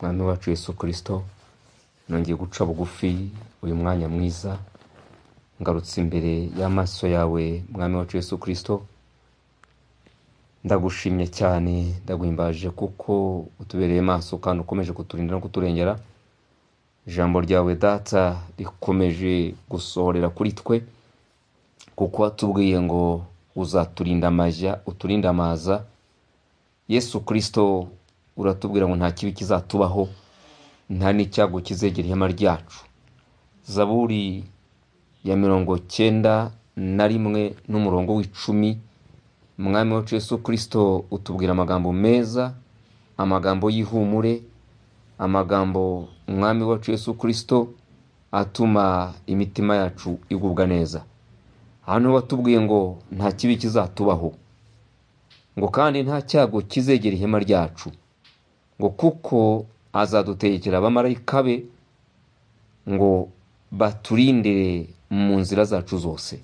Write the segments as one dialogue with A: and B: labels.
A: Mwami wacu Yesu Kristo, nongeye guca bugufi uyu mwanya mwiza, ngarutse imbere y'amaso yawe Mwami wacu Yesu Kristo. Ndagushimye cyane, ndaguhimbaje kuko utubereye maso kandi ukomeje kuturinda no kuturengera. Ijambo ryawe Data rikomeje gusohorera kuri twe, kuko watubwiye ngo uzaturinda amajya, uturinde amaza. Yesu Kristo uratubwira ngo nta kibi kizatubaho, nta n'icyago kizegera ihema ryacu. Zaburi ya 91 n'umurongo w'10, Mwami wacu Yesu Kristo utubwira amagambo meza, amagambo y'ihumure, amagambo Mwami wacu Yesu Kristo atuma imitima yacu igubwa neza. Hano watubwiye ngo nta kibi kizatubaho, ngo kandi nta cyago kizegera ihema ryacu, ngo kuko azadutegekera abamarayika be ngo baturindire mu nzira zacu zose.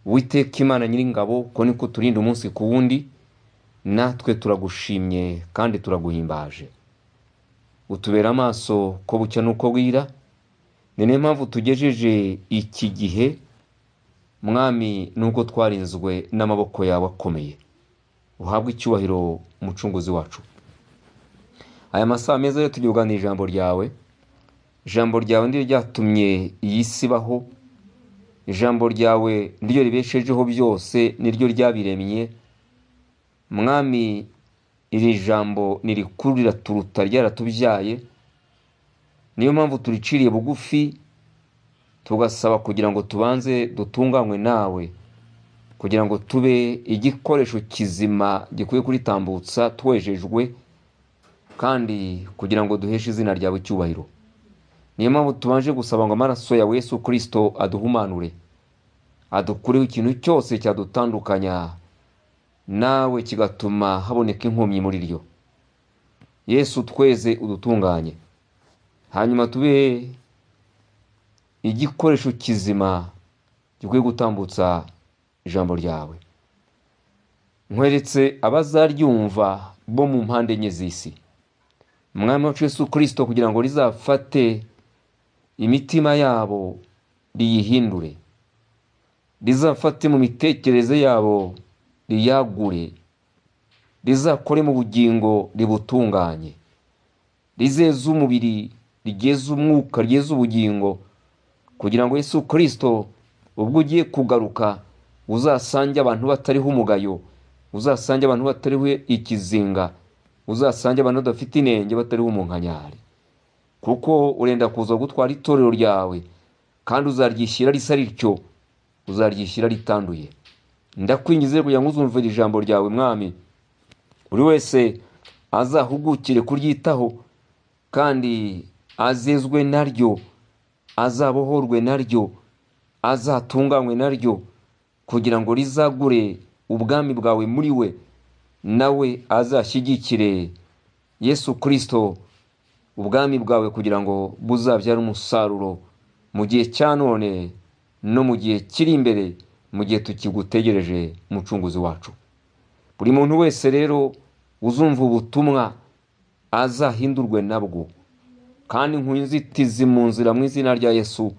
A: Uwiteka Imana Nyiringabo, ko niko turinda umunsi ku wundi, natwe turagushimye kandi turaguhimbaje. Utubera amaso ko bucya nuko bwira. Ni niyo mpamvu tugejeje iki gihe Mwami, nuko twarinzwe n'amaboko yawe akomeye. Uhabwe icyubahiro Mucunguzi wacu. Aya masaha meza yo tugiye kuganira ijambo ryawe. Ijambo ryawe niryo ryatumye iyi si ibaho, ijambo ryawe niryo ribeshejeho byose, niryo ryabiremye. Mwami, iri jambo ni rikuru riraturuta, ryaratubyaye. Niyo mpamvu turiciriye bugufi, tugasaba kugira ngo tubanze dutunganywe nawe, kugira ngo tube igikoresho kizima gikwiye kuritambutsa twejejwe, kandi kugira ngo duheshe izina ryawe icyubahiro. Niyo mpamvu tubanje gusaba ngo amaraso yawe Yesu Kristo aduhumanure, adukureho ikintu cyose cyadutandukanya nawe, kigatuma haboneka inkomyi muri ryo. Yesu tweze udutunganye, hanyuma tube igikoresho kizima gikwiye gutambutsa ijambo ryawe. Nkweretse abazaryumva bo mu mpande enye z'isi, Mwami wacu Yesu Kristo, kugira ngo rizafate imitima yabo riyihindure, rizafate mu mitekerereze yabo riyagure, rizakore mu bugingo ributunganye, rizeze umubiri, rigeze umwuka, rigeze ubugingo, kugira ngo Yesu Kristo ubwo ugiye kugaruka uzasange abantu batariho umugayo, uzasange abantu batariho ikizinga, uzasange abantu badafite inenge, batariho umunkanyari. Kuko urenda kuza gutwara itorero ryawe, kandi uzaryishyira risa rityo, uzaryishyira ritanduye. Ndakwingize kugira ngo uzumvire ijambo ryawe Mwami, buri wese azahugukire kuryitaho, kandi azezwe naryo, azabohorwe naryo, azatunganywe naryo, kugira ngo rizagure ubwami bwawe muri we, nawe azashyigikire Yesu Kristo ubwami bwawe, kugira ngo buzabyare umusaruro mu gihe cya none no mu gihe kiri imbere, mu gihe tukigutegereje Mucunguzi wacu. Buri muntu wese rero uzumva ubutumwa azahindurwe nabwo, kandi nkuye inzitizi mu nzira mu izina rya Yesu.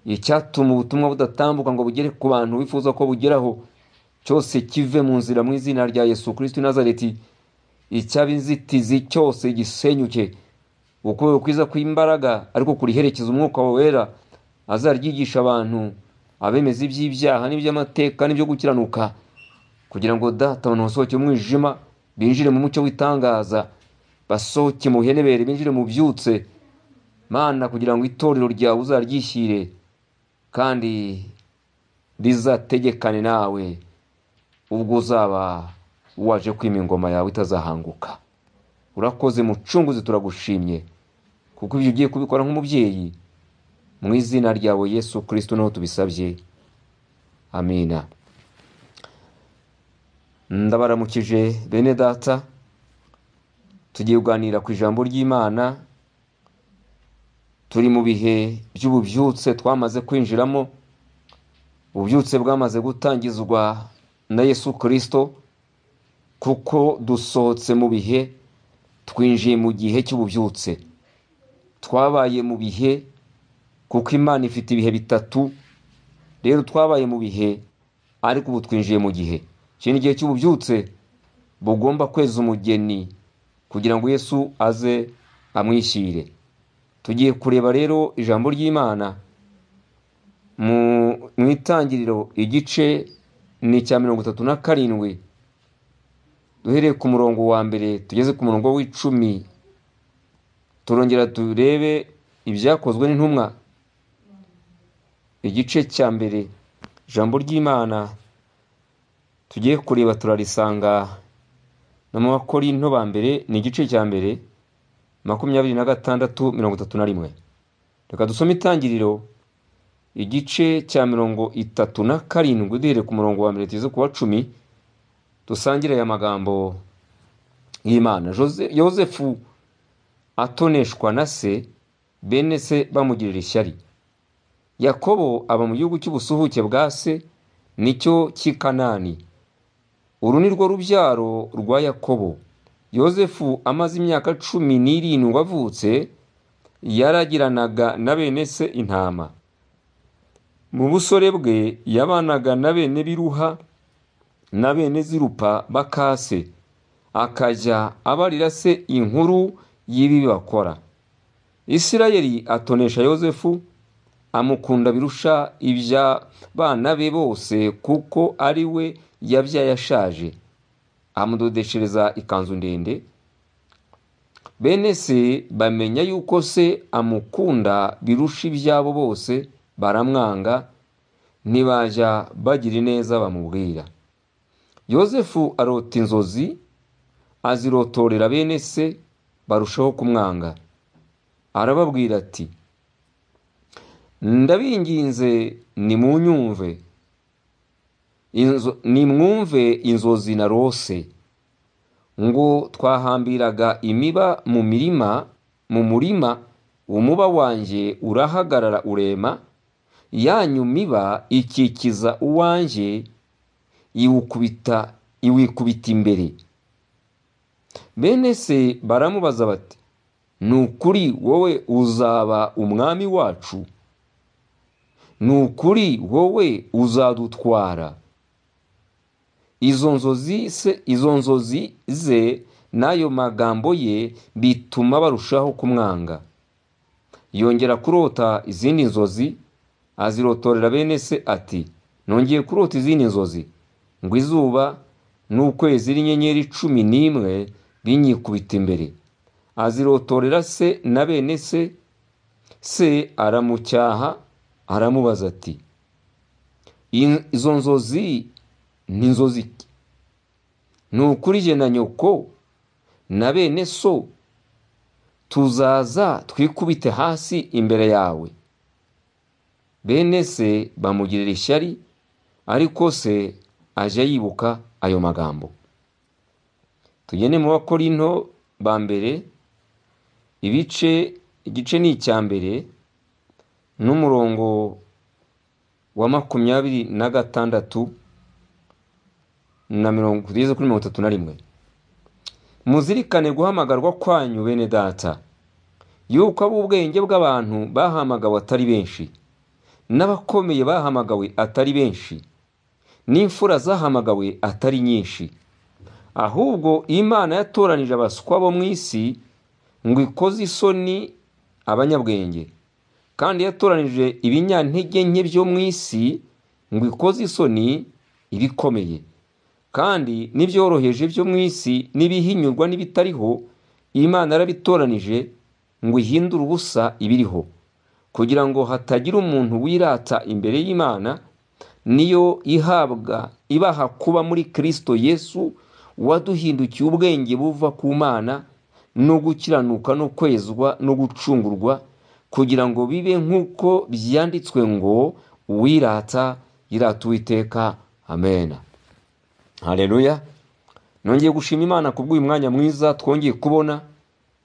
A: Icyatuma ubutumwa budatambuka ngo bugere ku bantu wifuza ko bugeraho cyose kive mu nzira mu izina rya Yesu Kristo i Nazareti. Icyaba inzitizi cyose gisenyuke. Ukuboko kwiza kw'imbaraga ariko kuriherekeza umwuka wera, azaryigisha abantu abemeza iby'ibyaha n'iby'amateka n'ibyo gukiranuka, kugira ngo Data abantu basohoke mu mwijima binjire mu mucyo w'itangaza, basohoke mu buhenebere binjire mu byutse. Mana, kugira ngo itorero ryawe uzaryishyire kandi rizategekane nawe ubwo uzaba waje kwima ingoma yawe itazahanguka. Urakoze Mucunguzi, turagushimye kuko ibyo ugiye kubikora nk'umubyeyi. Mu izina ryawe Yesu Kristo niho tubisabye, amina. Ndabaramukije bene Data, tugiye kuganira ku ijambo ry'Imana. Turi mu bihe by'ububyutse twamaze kwinjiramo. Ububyutse bwamaze gutangizwa na Yesu Kristo, kuko dusohotse mu bihe Twinjiye mu gihe cy'ububyutse. Twabaye mu bihe, kuko Imana ifite ibihe bitatu. Rero twabaye mu bihe, ariko ubu twinjiye mu gihe. Iki ni igihe cy'ububyutse bugomba kweza umugeni kugira ngo Yesu aze amwishyire. Tugiye kureba rero ijambo ry'Imana mu itangiriro, igice ni icya 37, duhereye ku murongo wa 1 tugeze ku murongo wa 10. Turongera turebe ibyakozwe n'intumwa, igice cya 1. Ijambo ry'Imana tugiye kureba turarisanga no mu Bakorinto ba mbere, ni igice cya 1, 26, 31. Reka dusome itangiriro igice cya 37, duhereye ku murongo wa 1 tugeze ku wa 10, dusangire aya magambo y'Imana. Yozefu atoneshwa na se, bene se bamugirira ishyari. Yakobo aba mu gihugu cy'ubusuhuke bwa se, nicyo cy'i Kanani. Uru ni rwo rubyaro rwa Yakobo. Yozefu amaze imyaka 17 avutse, yaragiranaga na bene se intama. Mu busore bwe yabanaga na bene Biruha na bene Zirupa bakase, akajya abarira se inkuru y'ibibi bakora. Isirayeli atonesha Yozefu, amukunda birusha iby'abana be bose, kuko ari we yabyaye ashaje. Amudodeshereza ikanzu ndende. Bene se bamenya yuko se amukunda birusha ibyabo bose, baramwanga, ntibajya bagira ineza bamubwira. Yozefu arota inzozi, azirotorera bene se, barushaho kumwanga. Arababwira ati: ndabinginze nimunyumve, nimwumve inzozi narose. Ngo twahambiraga imiba mu murima, umuba wanjye urahagarara urema, yanyu miba ikikiza uwanjye, iwikubita imbere. Bene se baramubaza bati: ni ukuri wowe uzaba umwami wacu? Ni ukuri wowe uzadutwara? Izo nzozi ze n'ayo magambo ye bituma barushaho kumwanga. Yongera kurota izindi nzozi, azirotorera bene se ati: nongeye kurota izindi nzozi, ngo izuba n'ukwezi n'inyenyeri 11 binyikubita imbere. Azirotorera se na bene se. Se aramucyaha, aramubaza ati: izo nzozi ni inzozi ki? Ni ukuri jye na nyoko na bene so tuzaza twikubite hasi imbere yawe? Bene se bamugirira ishyari, ariko se ajya yibuka ayo magambo. Tugende mu Bakorinto ba mbere, igice ni icya 1 n'umurongo wa 26 na 31. Muzirikane guhamagarwa kwanyu bene data, yuko ab'ubwenge bw'abantu bahamagawe atari benshi, n'abakomeye bahamagawe atari benshi, n'imfura zahamagawe atari nyinshi. Ahubwo Imana yatoranije abaswa bo mu isi ngo ikoze isoni abanyabwenge, kandi yatoranije ibinyantege nke byo mu isi ngo ikoze isoni ibikomeye, kandi n'ibyoroheje byo mu isi n'ibihinyurwa n'ibitariho Imana yarabitoranije ngo ihindure ubusa ibiriho, kugira ngo hatagira umuntu wirata imbere y'Imana. Niyo ihabwa ibaha kuba muri Kristo Yesu, waduhindukiye ubwenge buva ku Mana, no gukiranuka no kwezwa no gucungurwa, kugira ngo bibe nk'uko byanditswe ngo uwirata yirata Uwiteka. Amen. Haleluya. Nongeye gushima Imana kubw'uyu mwanya mwiza twongeye kubona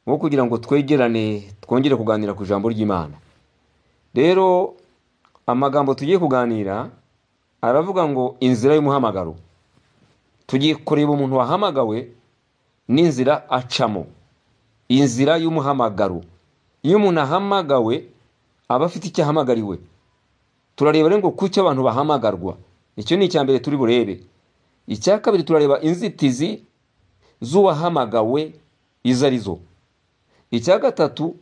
A: wo kugira ngo twegerane, twongere kuganira ku ijambo ry'Imana. Rero amagambo tugiye kuganira aravuga ngo inzira y'umuhamagaro. Tugiye kureba umuntu wahamagawe n'inzira acamo. Inzira y'umuhamagaro. Iyo umuntu ahamagawe aba afite icyo ahamagariwe. Turareba rero ngo kuki abantu bahamagarwa. Icyo ni icya mbere turi burebe. Icya kabiri turareba inzitizi z'uwahamagawe izo arizo. Icya gatatu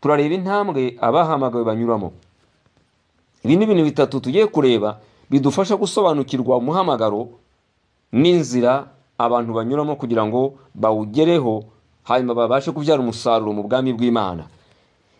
A: turareba intambwe abahamagawe banyuramo. Ibi ni ibintu bitatu tugiye kureba bidufasha gusobanukirwa umuhamagaro n'inzira abantu banyuramo kugira ngo bawugereho, hanyuma babashe kubyara umusaruro mu bwami bw'Imana.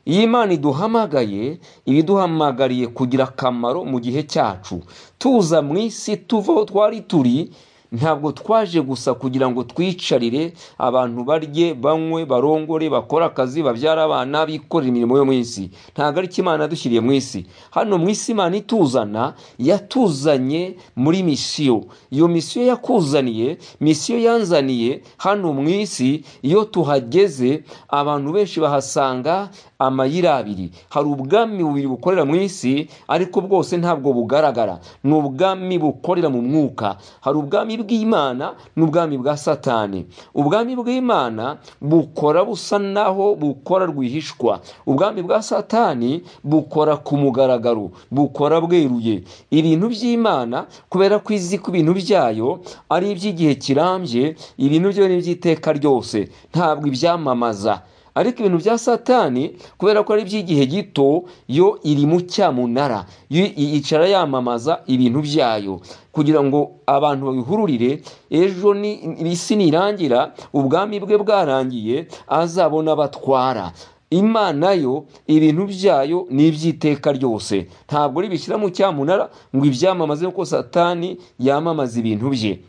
A: Iyo Imana iduhamagaye, iba iduhamagariye kugira akamaro mu gihe cyacu. Tuza mu isi tuva aho twari turi, ntabwo twaje gusa kugira ngo twicarire abantu barye, banywe, barongore, bakore akazi, babyare abana, bikorere imirimo yo mu isi. Ntabwo ari cyo Imana yadushyiriye mu isi. Hano mu isi Imana ituzana, yatuzanye muri misiyo. Iyo misiyo yakuzaniye, misiyo yanzaniye hano mu isi, iyo tuhageze abantu benshi bahasanga amayira abiri. Hari ubwami bubiri bukorera mu isi, ariko bwose ntabwo bugaragara. Ni ubwami bukorera mu mwuka. Hari ubwami bw'Imana n'ubwami bwa Satani. Ubwami bw'Imana bukora busa naho bukora rwihishwa. Ubwami bwa Satani bukora ku mugaragaro, bukora bweruye. Ibintu by'Imana, kubera ko izi ku bintu byayo ari iby'igihe kirambye, ibintu byo ni iby'iteka ryose, ntabwo ibyamamaza. Ariko ibintu bya Satani, kubera ko ari iby'igihe gito, yo iri mu cyamunara, yicara yamamaza ibintu byayo kugira ngo abantu babihururire. Ejo ni isi nirangira, ubwami bwe bwarangiye, azabona abatwara. Imana yo ibintu byayo ni iby'iteka ryose, ntabwo ribishyira mu cyamunara ngo ibyamamaze kuko Satani yamamaza ibintu bye.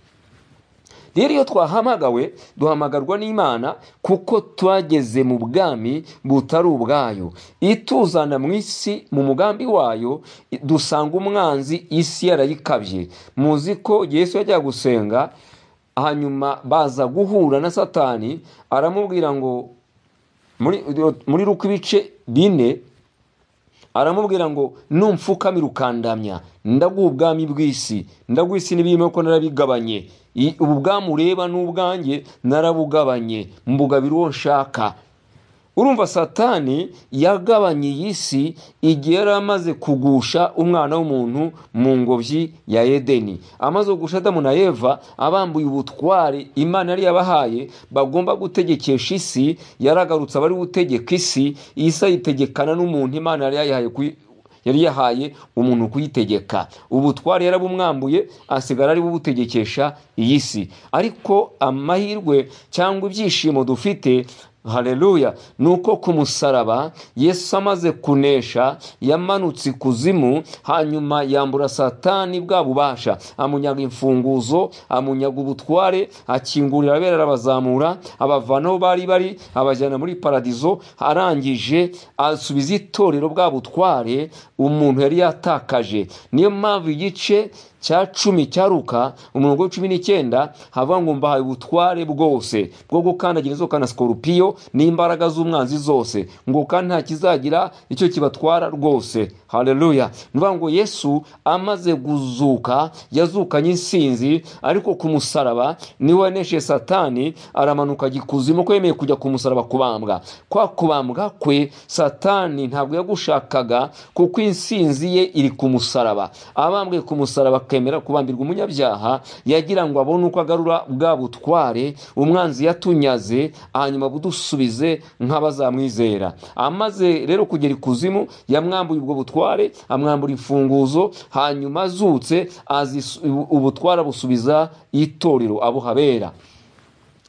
A: Rero iyo twahamagawe, duhamagarwa n'Imana kuko twageze mu bwami butari ubwayo. Ituzana mu isi mu mugambi wayo, dusanga umwanzi isi yarayikabye. Muzi ko Yesu yajyaga gusenga, hanyuma baza guhura na Satani, aramubwira ngo muri Luka ibice 4, aramubwira ngo numfukamira ukandamya, ndaguha ubwami bw'isi, ndaguha isi n'ibirimo ko narabigabanye. Ubu bwami ureba n'ubwanjye narabugabanye, mbugabira uwo nshaka. Urumva Satani yagabanye iyi si igihe yari amaze kugusha umwana w'umuntu mu ngobyi ya Edeni. Amaze kugusha Adamu na Eva, abambuye ubutware Imana yari yabahaye bagomba gutegekesha isi, yaragarutse abari gutegeka isi, isi ayitegekana n'umuntu Imana yari yayihaye yari yahaye umuntu kuyitegeka. Ubutware yarabumwambuye, asigara ari bubutegekesha iyi si. Ariko amahirwe cyangwa ibyishimo dufite, haleluya, nuko ku musaraba Yesu amaze kunesha, yamanutse ikuzimu, hanyuma yambura Satani bwa bubasha, amunyaga imfunguzo, amunyaga ubutware, akingurira abera, arabazamura, abavana aho bari bari, abajyana muri paradizo. Arangije asubiza itorero bwa butware umuntu yari yatakaje. Niyo mpamvu igice cya 10 cya Luka umurongo wa 19 havuga ngo mbahaye ubutware bwose bwo gukandagira inzoka na sikorupiyo n'imbaraga z'umwanzi zose, ngo kandi nta kizagira icyo kibatwara rwose. Haleluya. Nuvuga ngo Yesu amaze guzuka, yazukanye insinzi, ariko ku musaraba niwe wanesheje Satani, aramanuka gikuzimu ko yemeye kujya ku musaraba kubambwa. Kwa kubambwa kwe Satani ntabwo yagushakaga, kuko insinzi ye iri ku musaraba. Abambwe ku musaraba akemera kubambirwa umunyabyaha, yagira ngo abone uko agarura bwa butware umwanzi yatunyaze, hanyuma budusubize nk'abazamwizera. Amaze rero kugera ikuzimu, yamwambuye ubwo butware, amwambura imfunguzo, hanyuma azutse ubutware busubiza itorero abuhabera.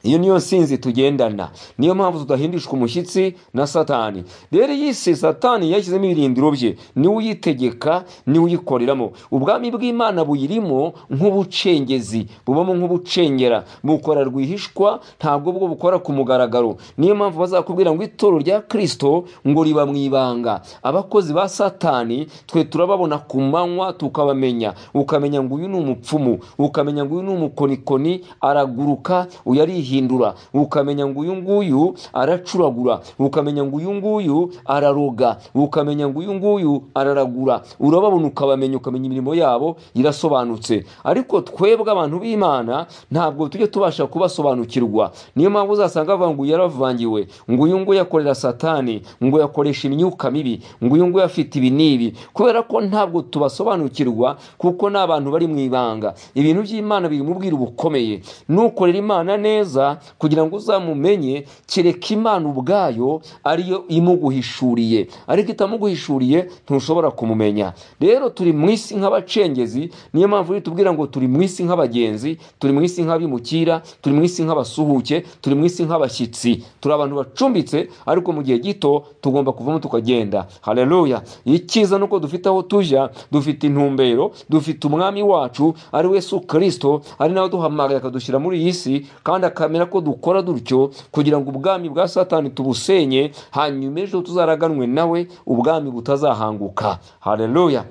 A: Iyo niyo nsinzi tugendana. Niyo mpamvu tudahindishwa umushyitsi na Satani. Rero iyi si Satani yashyizemo ibirindiro bye, niwe uyitegeka, niwe uyikoreramo. Ubwami bw'Imana buyirimo nk'ubucengezi, bubamo nk'ubucengera, bukora rwihishwa, ntabwo bwo bukora ku mugaragaro. Niyo mpamvu bazakubwira ngo itorero rya Kristo ngo riba mu ibanga. Abakozi ba Satani twe turababona ku manywa tukabamenya, ukamenya ngo uyu ni umupfumu, ukamenya ngo uyu ni umukonikoni, araguruka, uyu arihinda barihindura, ukamenya ngo uyu nguyu aracuragura, ukamenya ngo uyu nguyu araroga, ukamenya ngo uyu nguyu araragura. Urababona ukabamenya, ukamenya imirimo yabo irasobanutse. Ariko twebwe abantu b'Imana ntabwo tujye tubasha kubasobanukirwa. Niyo mpamvu uzasanga bavuga ngo yaravangiwe, ngo uyu nguyu akorera Satani, ngo yakoresha imyuka mibi, ngo uyu nguyu afite ibi n'ibi, kubera ko ntabwo tubasobanukirwa, kuko ni abantu bari mu ibanga. Ibintu by'Imana biri mu bwiru bukomeye. Nukorera Imana neza kugira ngo uzamumenye, kereka Imana ubwayo ariyo imuguhishuriye, ariko itamuguhishuriye ntushobora kumumenya. Rero turi mu isi nk'abacengezi, niyo mpamvu ritubwira ngo turi mu isi nk'abagenzi, turi mu isi nk'abimukira, turi mu isi nk'abasuhuke, turi mu isi nk'abashyitsi. Turi abantu bacumbitse, ariko mu gihe gito tugomba kuvamo tukagenda. Haleluya! Icyiza nuko dufite aho tujya, dufite intumbero, dufite umwami wacu ari we Yesu Kristo, ari nawe duhamagaye akadushyira muri iyi si, kandi akamera ko dukora dutyo kugira ngo ubwami bwa Satani tubusenye, hanyuma ejo tuzaraganwe nawe ubwami butazahanguka. Haleluya!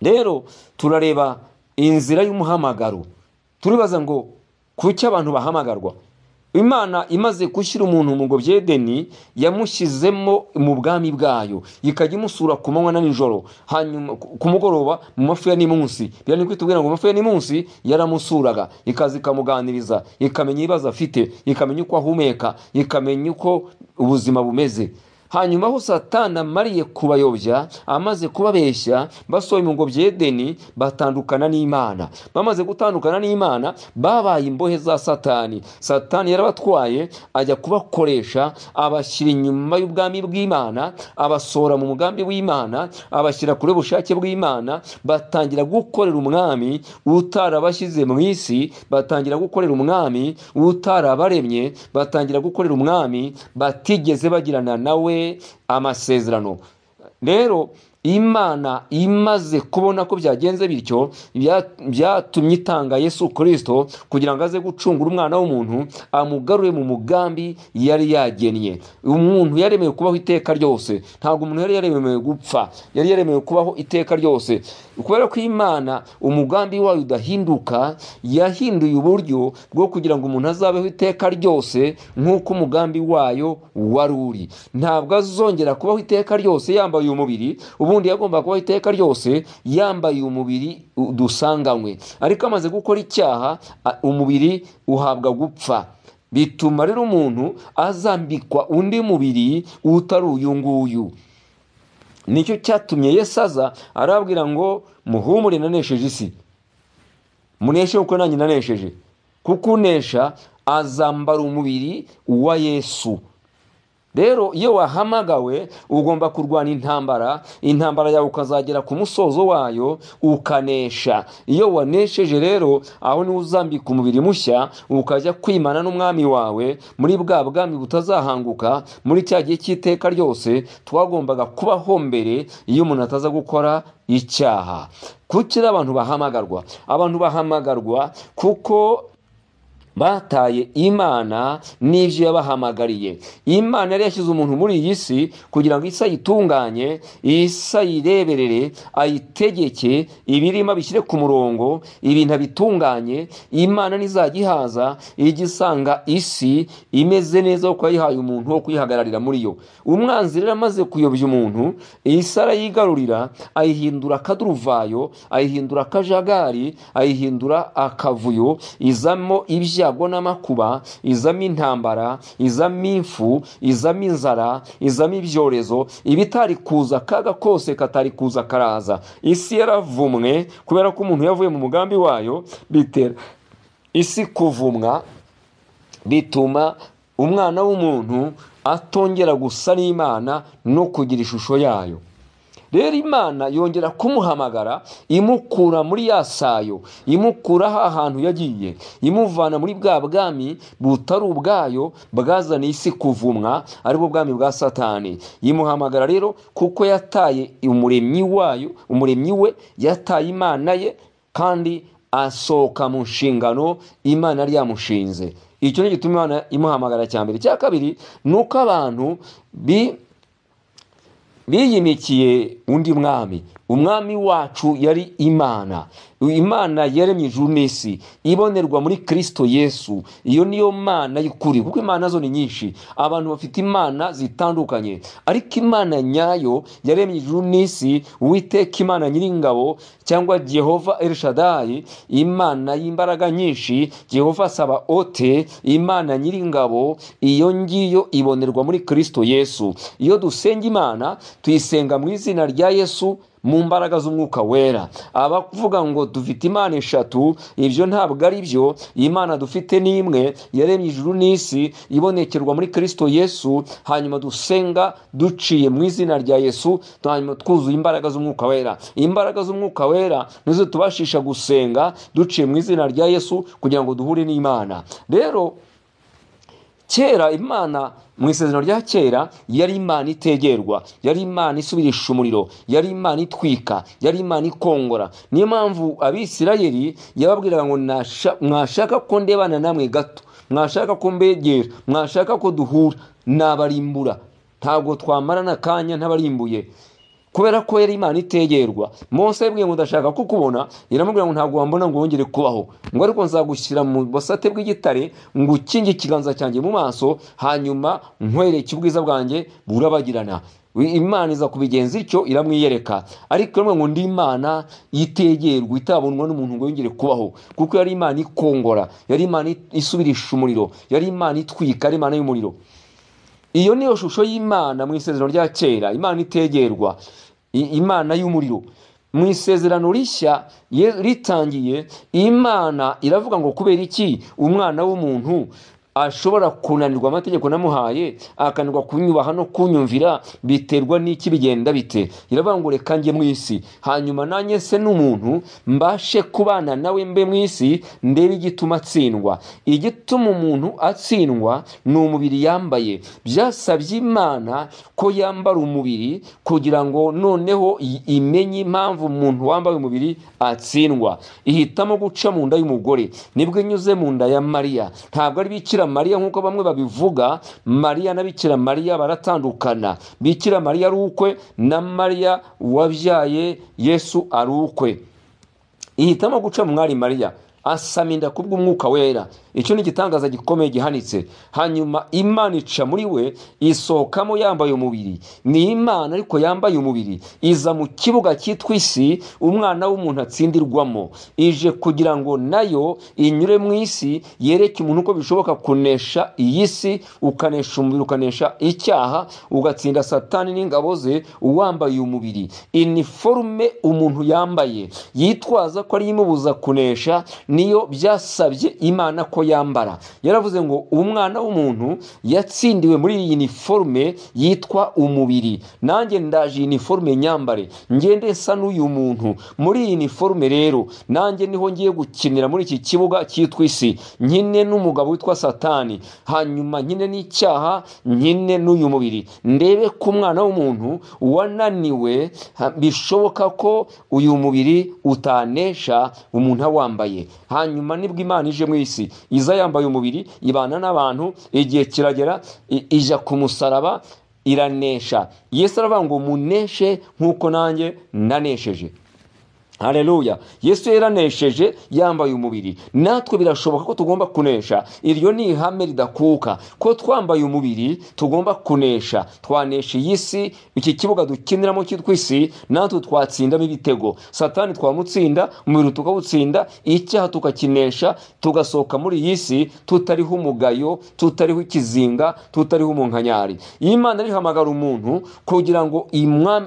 A: Rero turareba inzira y'umuhamagaro, turibaza ngo kuki abantu bahamagarwa. Imana imaze gushyira umuntu mu ngobyi y'Edeni, yamushyizemo mu bwami bwayo, ikajya imusura ku manywa na nijoro, hanyuma ku mugoroba mu mafu ya nimunsi. Byari kwitubwira ngo mafu ya nimunsi yaramusuraga, ikaza ikamuganiriza, ikamenya ibibazo afite, ikamenya uko ahumeka, ikamenya uko ubuzima bumeze. Hanyuma aho Satani amariye kubayobya, amaze kubabeshya, basohoye mu ngobyi y'Edeni, batandukana n'Imana. Bamaze gutandukana n'Imana, babaye imbohe za Satani. Satani yarabatwaye ajya kubakoresha, abashyira inyuma y'ubwami bw'Imana, abasohora mu mugambi w'Imana, abashyira kure ubushake bw'Imana, batangira gukorera umwami utarabashyize mu isi, batangira gukorera umwami utarabaremye, batangira gukorera umwami batigeze bagirana nawe amasezerano. Rero Imana imaze kubona ko byagenze bityo, byatumye itanga Yesu Kristo kugira ngo aze gucungura umwana w'umuntu, amugarure mu mugambi yari yagennye. Umuntu yaremewe kubaho iteka ryose, ntabwo umuntu yari yaremewe gupfa, yari yaremewe kubaho iteka ryose. Kubera ko Imana umugambi wayo udahinduka, yahinduye uburyo bwo kugira ngo umuntu azabeho iteka ryose nk'uko umugambi wayo wari uri. Ntabwo azongera kubaho iteka ryose yambaye umubiri. Ubundi yagomba kubaho iteka ryose yambaye umubiri dusanganywe, ariko amaze gukora icyaha umubiri uhabwa gupfa. Bituma rero umuntu azambikwa undi mubiri utari uyu nguyu. Nicyo cyatumye Yesu aza arababwira ngo muhumure nanesheje isi, muneshe kuko nanjye nanesheje. Kuko unesha azambara umubiri wa Yesu. Rero iyo wahamagawe ugomba kurwana intambara, intambara yawe ukazagera ku musozo wayo ukanesha. Iyo wanesheje rero, aho niho uzambika umubiri mushya, ukajya kwimana n'umwami wawe muri bwa bwami butazahanguka, muri cya gihe cy'iteka ryose twagombaga kubaho mbere iyo umuntu ataza gukora icyaha. Kuki abantu bahamagarwa? Abantu bahamagarwa kuko bataye Imana n'ibyo yabahamagariye. Imana yari yashyize umuntu muri iyi si kugira ngo isi ayitunganye, isi ayireberere, ayitegeke, ibirimo abishyire ku murongo, ibintu abitunganye. Imana nizajya ihaza, ijya isanga isi imeze neza kuko yayihaye umuntu wo kuyihagararira muri yo. Umwanzi rero amaze kuyobya umuntu, isi arayigarurira, ayihindura akaduruvayo, ayihindura akajagari, ayihindura akavuyo, izamo ibyago n'amakuba, izamo intambara, izamo imfu, izamo inzara, izamo ibyorezo, ibitari kuza kaga kose katari kuza karaza. Isi yaravumwe kubera ko umuntu yavuye mu mugambi wayo, bitera isi kuvumwa, bituma umwana w'umuntu atongera gusa n'Imana no kugira ishusho yayo. Rero Imana yongera kumuhamagara, imukura muri ya sayo, imukura ahantu yagiye, imuvana muri bwa bwami butari ubwayo bwazaniye isi kuvumwa, aribwo bwami bwa Satani. Imuhamagara rero kuko yataye umuremyi wayo, umuremyi we, yataye Imana ye, kandi asohoka mu nshingano Imana yari yamushinze. Icyo ni gituma Imana imuhamagara cya mbere. Cya kabiri nuko abantu biyimikiye undi mwami. Umwami wacu yari Imana. Imana yaremye ijuru n'isi, ibonerwa muri Kristo Yesu. Iyo niyo Mana y'ukuri, kuko imana zo ni nyinshi, abantu bafite imana zitandukanye, ariko Imana nyayo yaremye ijuru n'isi, Uwiteka Imana Nyiringabo cyangwa Jehova El Shaddai, Imana y'imbaraga nyinshi, Jehova Sabaote, Imana Nyiringabo, iyo ngiyo ibonerwa muri Kristo Yesu. Iyo dusenga Imana tuyisenga mu izina rya Yesu, mu mbaraga z'umwuka wera. Abavuga ngo dufite imana eshatu, ibyo ntabwo ari byo. Imana dufite ni imwe, yaremye ijuru n'isi, ibonekerwa muri Kristo Yesu. Hanyuma dusenga duciye mu izina rya Yesu, hanyuma twuzuye imbaraga z'umwuka wera. Imbaraga z'umwuka wera nizo tubashisha gusenga duciye mu izina rya Yesu kugira ngo duhure n'Imana. Rero kera Imana mu isezerano rya kera yari Imana itegerwa, yari Imana isubirisha umuriro, yari Imana itwika, yari Imana ikongora. Niyo mpamvu Abisirayeli yababwiraga ngo mwashaka ko ndebana namwe gato, mwashaka ko mbegera, mwashaka ko duhura, nabarimbura, ntabwo twamarana akanya ntabarimbuye. Kubera ko yari Imana itegerwa. Mose yabwiye ngo ndashaka kukubona, iramubwira ngo ntabwo wambona ngo wongere kubaho, ngo ariko nzagushyira mu busate bw'igitare, ngo ukinge ikiganza cyanjye mu maso, hanyuma nkwereke ubwiza bwanjye burabagirana. Imana iza kubigenza ityo, iramwiyereka. Ariko iramubwira ngo ndi Imana itegerwa, itabonwa n'umuntu ngo yongere kubaho, kuko yari Imana ikongora, yari Imana isubirisha umuriro, yari Imana itwika, yari Imana y'umuriro. Iyo niyo shusho y'Imana mu isezerano rya kera, Imana itegerwa, Imana y'umuriro. Mu isezerano rishya ritangiye, Imana iravuga ngo kubera iki umwana w'umuntu ashobora kunanirwa amategeko namuhaye, akananirwa kunyubaha no kunyumvira, biterwa n'iki, bigenda bite? Iravuga ngo reka njye mu isi, hanyuma nanjye se n'umuntu mbashe kubana nawe mbe mu isi, ndebe igituma atsindwa. Igituma umuntu atsindwa ni umubiri yambaye. Byasabye Imana ko yambara umubiri kugira ngo noneho imenye impamvu umuntu wambaye umubiri atsindwa. Ihitamo guca mu nda y'umugore, nibwo inyuze mu nda ya Mariya. Ntabwo ari Bikira Mariya nk'uko bamwe babivuga. Mariya na Bikira Mariya baratandukana. Bikira Mariya ari ukwe na Mariya wabyaye Yesu ari ukwe. Ihitamo guca mu mwari Mariya, asama inda kubw'umwuka wera. Icyo ni igitangaza gikomeye gihanitse. Hanyuma Imana ica muri we, isohokamo yambaye umubiri. Ni Imana ariko yambaye umubiri, iza mu kibuga cyitwa isi, umwana w'umuntu atsindirwamo. Ije kugira ngo nayo inyure mu isi, yereke umuntu uko bishoboka kunesha iyi si, ukanesha umubiri, ukanesha icyaha, ugatsinda Satani n'ingabo ze uwambaye umubiri. Iniforume umuntu yambaye yitwaza ko ari imubuza kunesha, niyo byasabye Imana ko yambara. Yaravuze ngo umwana w'umuntu yatsindiwe muri iyi uniforme yitwa umubiri, nanjye ndaje uniforme nyambare, ngende nsa n'uyu muntu muri iyi uniforme. Rero nanjye niho ngiye gukinira muri iki kibuga cyitwa isi, nkine n'umugabo witwa Satani, hanyuma nkine n'icyaha, nkine n'uyu mubiri, ndebe ko umwana w'umuntu wananiwe bishoboka ko uyu mubiri utanesha umuntu awambaye. Hanyuma nibwo Imana ije mu isi, iza yambaye umubiri, ibana n'abantu, igihe kiragera ija ku musaraba iranesha. Yesu aravuga ngo muneshe nk'uko nanjye nanesheje. Haleluya. Yesu yaranesheje yambaye umubiri. Natwe birashoboka ko tugomba kunesha. Iryo ni ihame ridakuka, ko twambaye umubiri tugomba kunesha. Twanesha iyi si, iki kibuga dukiniramo cyitwa isi, natwe twatsindamo ibitego. Satani twamutsinda, umubiri tukawutsinda, icyaha tukakinesha, tugasohoka muri iyi si tutariho umugayo, tutariho ikizinga, tutariho umunkanyari. Imana rihamagara umuntu kugira ngo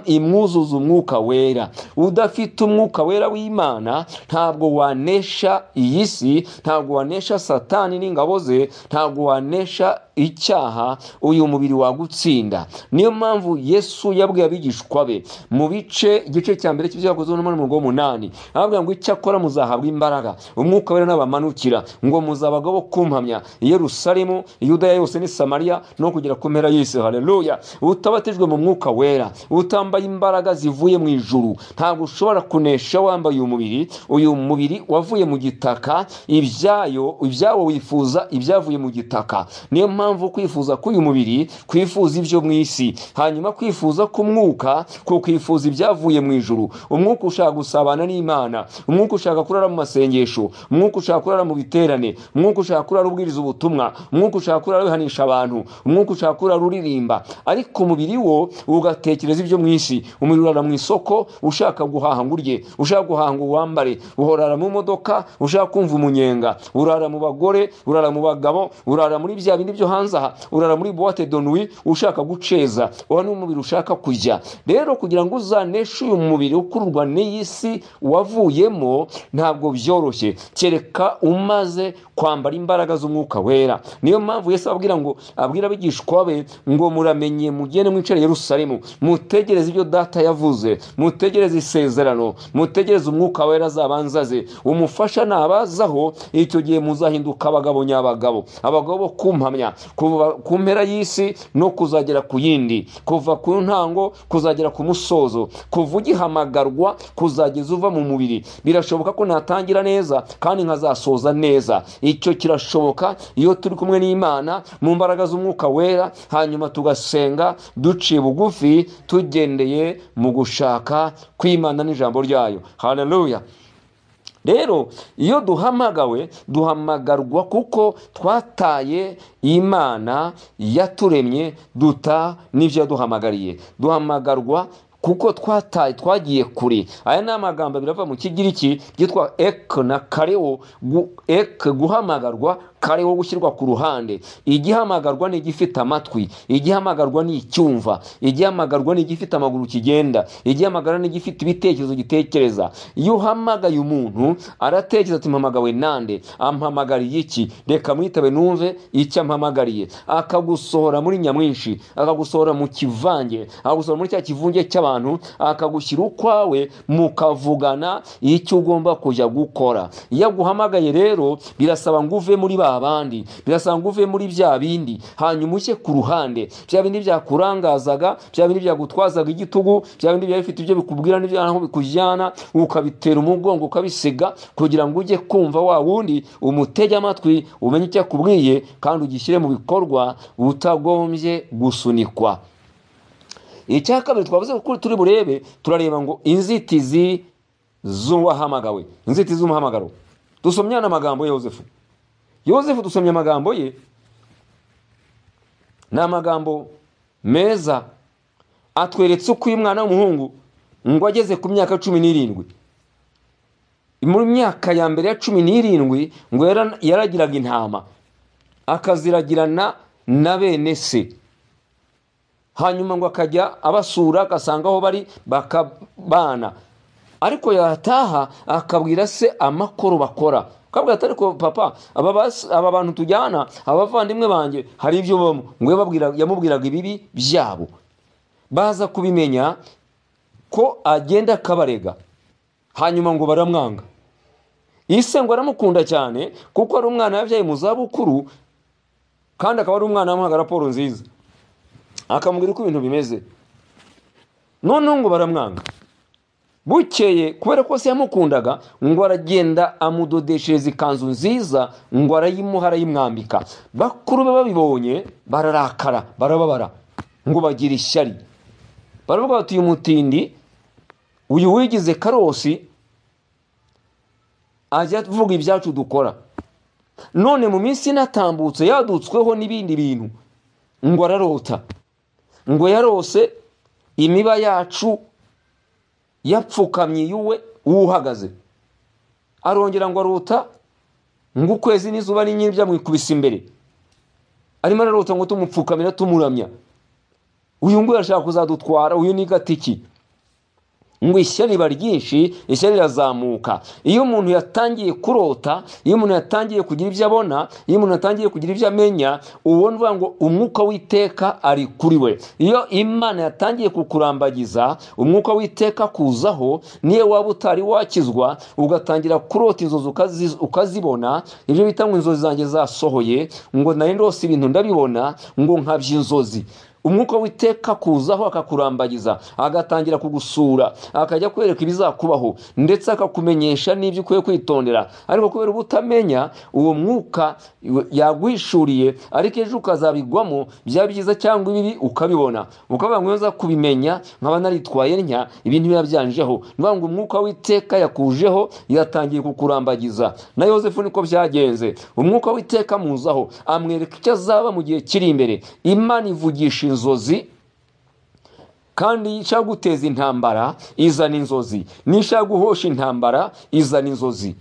A: imwuzuze umwuka wera. Udafite umwuka wera w'Imana ntabwo wanesha iyi si, ntabwo wanesha Satani n'ingabo ze, ntabwo wanesha icyaha, uyu mubiri wagutsinda. Niyo mpamvu Yesu yabwiye abigishwa be mu bice igice cya mbere cy'ibyakozwe n'umurongo w'umunani, ababwira ngo icyakora muzahabwa imbaraga, umwuka wera nabamanukira, ngo muzabagabo bo kumpamya i Yerusalemu, Yudaya yose ni Samariya no kugera ku mpera y'isi. Haleluya. Utabatijwe mu mwuka wera, utambaye imbaraga zivuye mu ijuru, ntabwo ushobora kunesha wambaye umubiri. Uyu mubiri wavuye mu gitaka, ibyawo wifuza ibyavuye mu gitaka. Niyo mpamvu kwifuza k'uyu mubiri kwifuza ibyo mu isi, hanyuma kwifuza k'umwuka ko kwifuza ibyavuye mu ijuru. Umwuka ushaka gusabana n'Imana, umwuka ushaka kurara mu masengesho, umwuka ushaka kurara mu biterane, umwuka ushaka kurara ubwiriza ubutumwa, umwuka ushaka kurara wihanisha abantu, umwuka ushaka kurara uririmba. Ariko umubiri wo ugatekereza ibyo mu isi. Umubiri urara mu isoko ushaka guhaha ngo urye, ushaka guhaha ngo wambare, uhorara mu modoka ushaka kumva umunyenga, urara mu bagore, urara mu bagabo, urara muri bya bindi byo hanze aha, urara muri boîte de nuit ushaka guceza. Uwo ni umubiri ushaka kujya. Rero kugira ngo uzaneshe uyu mubiri ukururwa n'iyi si wavuyemo ntabwo byoroshye, kereka umaze kwambara imbaraga z'umwuka wera. Niyo mpamvu Yesu ababwira ngo, abwira abigishwa be ngo muramenye mugende mwicare Yerusalemu, mutegereze ibyo data yavuze, mutegereze isezerano, mutegereze umwuka wera azabanza aze, umufasha nabazaho, icyo gihe muzahinduka abagabo nyabagabo, abagabo bo kumpamya kuva ku mpera y'isi no kuzagera ku yindi, kuva ku ntango kuzagera ku musozo, kuva ugihamagarwa kuzageza uva mu mubiri. Birashoboka ko natangira neza kandi nkazasoza neza. Icyo kirashoboka iyo turi kumwe n'Imana mu mbaraga z'umwuka wera, hanyuma tugasenga duciye bugufi tugendeye mu gushaka kw'Imana n'ijambo ryayo. Haleluya. Rero iyo duhamagawe, duhamagarwa kuko twataye Imana yaturemye, duta n'ibyo yaduhamagariye. Duhamagarwa kuko twataye, twagiye kure. Aya ni amagambo abiri ava mu Kigiriki byitwa ek na kareo. Ek guhamagarwa, kareo gushyirwa ku ruhande. Igihamagarwa ni igifite amatwi, igihamagarwa ni icyumva, igihamagarwa ni igifite amaguru kigenda, igihamagarwa ni igifite ibitekerezo gitekereza. Iyo uhamagaye umuntu aratekereza ati mpamagawe nande, ampamagariye iki, reka mwitabe numve icyo ampamagariye. Akagusohora muri nyamwinshi, akagusohora mu kivange, akagusohora muri cya kivunge cy'abantu, akagushyira ukwawe, mukavugana icyo ugomba kujya gukora. Iyo aguhamagaye rero birasaba ngo uve muri ba bandi, birasaba ngo uve muri bya bindi, hanyuma ujye ku ruhande. Bya bindi byakurangazaga, bya bindi byagutwazaga igitugu, bya bindi byari bifite ibyo bikubwira n'ibyo aho bikujyana, ukabitera umugongo ukabisiga, kugira ngo ujye kumva wa wundi, umutege amatwi, umenye icyo akubwiye kandi ugishyire mu bikorwa utagombye gusunikwa. Icya kabiri twavuze ko turi burebe, turareba ngo inzitizi z'uwahamagawe, inzitizi z'umuhamagaro. Dusomye amagambo ya Yozefu. Yozefu dusomye amagambo ye, ni amagambo meza atweretse uko uyu mwana w'umuhungu ngo ageze ku myaka 17, muri myaka ya mbere ya 17 ngo yaragiraga intama akaziragirana na bene se, hanyuma ngo akajya abasura agasanga aho bari bakabana. Ariko yataha akabwira se amakoro bakora, akabwira ati ariko papa, aba bantu tujyana, abavandimwe banjye hari ibyo babamo. Ngo yamubwiraga ibibi byabo, baza kubimenya ko agenda akabarega, hanyuma ngo baramwanga. Ise ngo aramukunda cyane kuko ari umwana yabyaye mu zabukuru, kandi akaba ari umwana wamuhaga raporo nziza, akamubwira uko ibintu bimeze. Noneho ngo baramwanga. Bukeye kubera ko se yamukundaga, ngo aragenda amudodeshereza ikanzu nziza, ngo arayimuha arayimwambika. Bakuru be babibonye bararakara, barababara, ngo bagira ishyari. Baravuga bati uyu mutindi, uyu wigize karosi, ajya avuga ibyacu dukora. None mu minsi inatambutse yadutsweho n'ibindi bintu, ngo ararota, ngo yarose imiba yacu yapfukamye yuwe uhagaze. Arongera ngo arota ngo ukwezi n'izuba n'inyenyeri byamwikubise imbere. Arimo ararota ngo tumupfukamira tumuramya. Uyu nguyu arashaka kuzadutwara, uyu ni gatiki. Ngo ishyari riba ryinshi, ishyari rirazamuka. Iyo umuntu yatangiye kurota, iyo umuntu yatangiye kugira ibyo abona, iyo umuntu yatangiye kugira ibyo amenya, ubona uvuga ngo umwuka w'iteka ari kuri we. Iyo Imana yatangiye kukurambagiza, umwuka w'iteka kuzaho, niyo waba utari wakizwa, ugatangira kurota inzozi ukazibona, ibyo bita ngo inzozi zanjye zasohoye, ngo nari ndose ibintu ndabibona, ngo nkabya inzozi. Umwuka w'Uwiteka kuzaho akakurambagiza, agatangira kugusura, akajya kwereka ibizakubaho, ndetse akakumenyesha n'ibyo ukwiye kwitondera. Ariko kubera ubutamenya, uwo mwuka yaguhishuriye, ariko ejo ukazabigwamo, byaba byiza cyangwa ibibi ukabibona, ukavuga ngo nza kubimenya nkaba naritwaye ntya, ibintu biba byanjeho. Ni ngo umwuka w'Uwiteka yakujeho, yatangiye kukurambagiza. Na Yosefu niko byagenze, umwuka w'Uwiteka amuzaho, amwereka icyo azaba mu gihe kiri imbere. Imana ivugisha inzozi, kandi ishaka guteza intambara izana inzozi, n'ishaka guhosha intambara izana inzozi.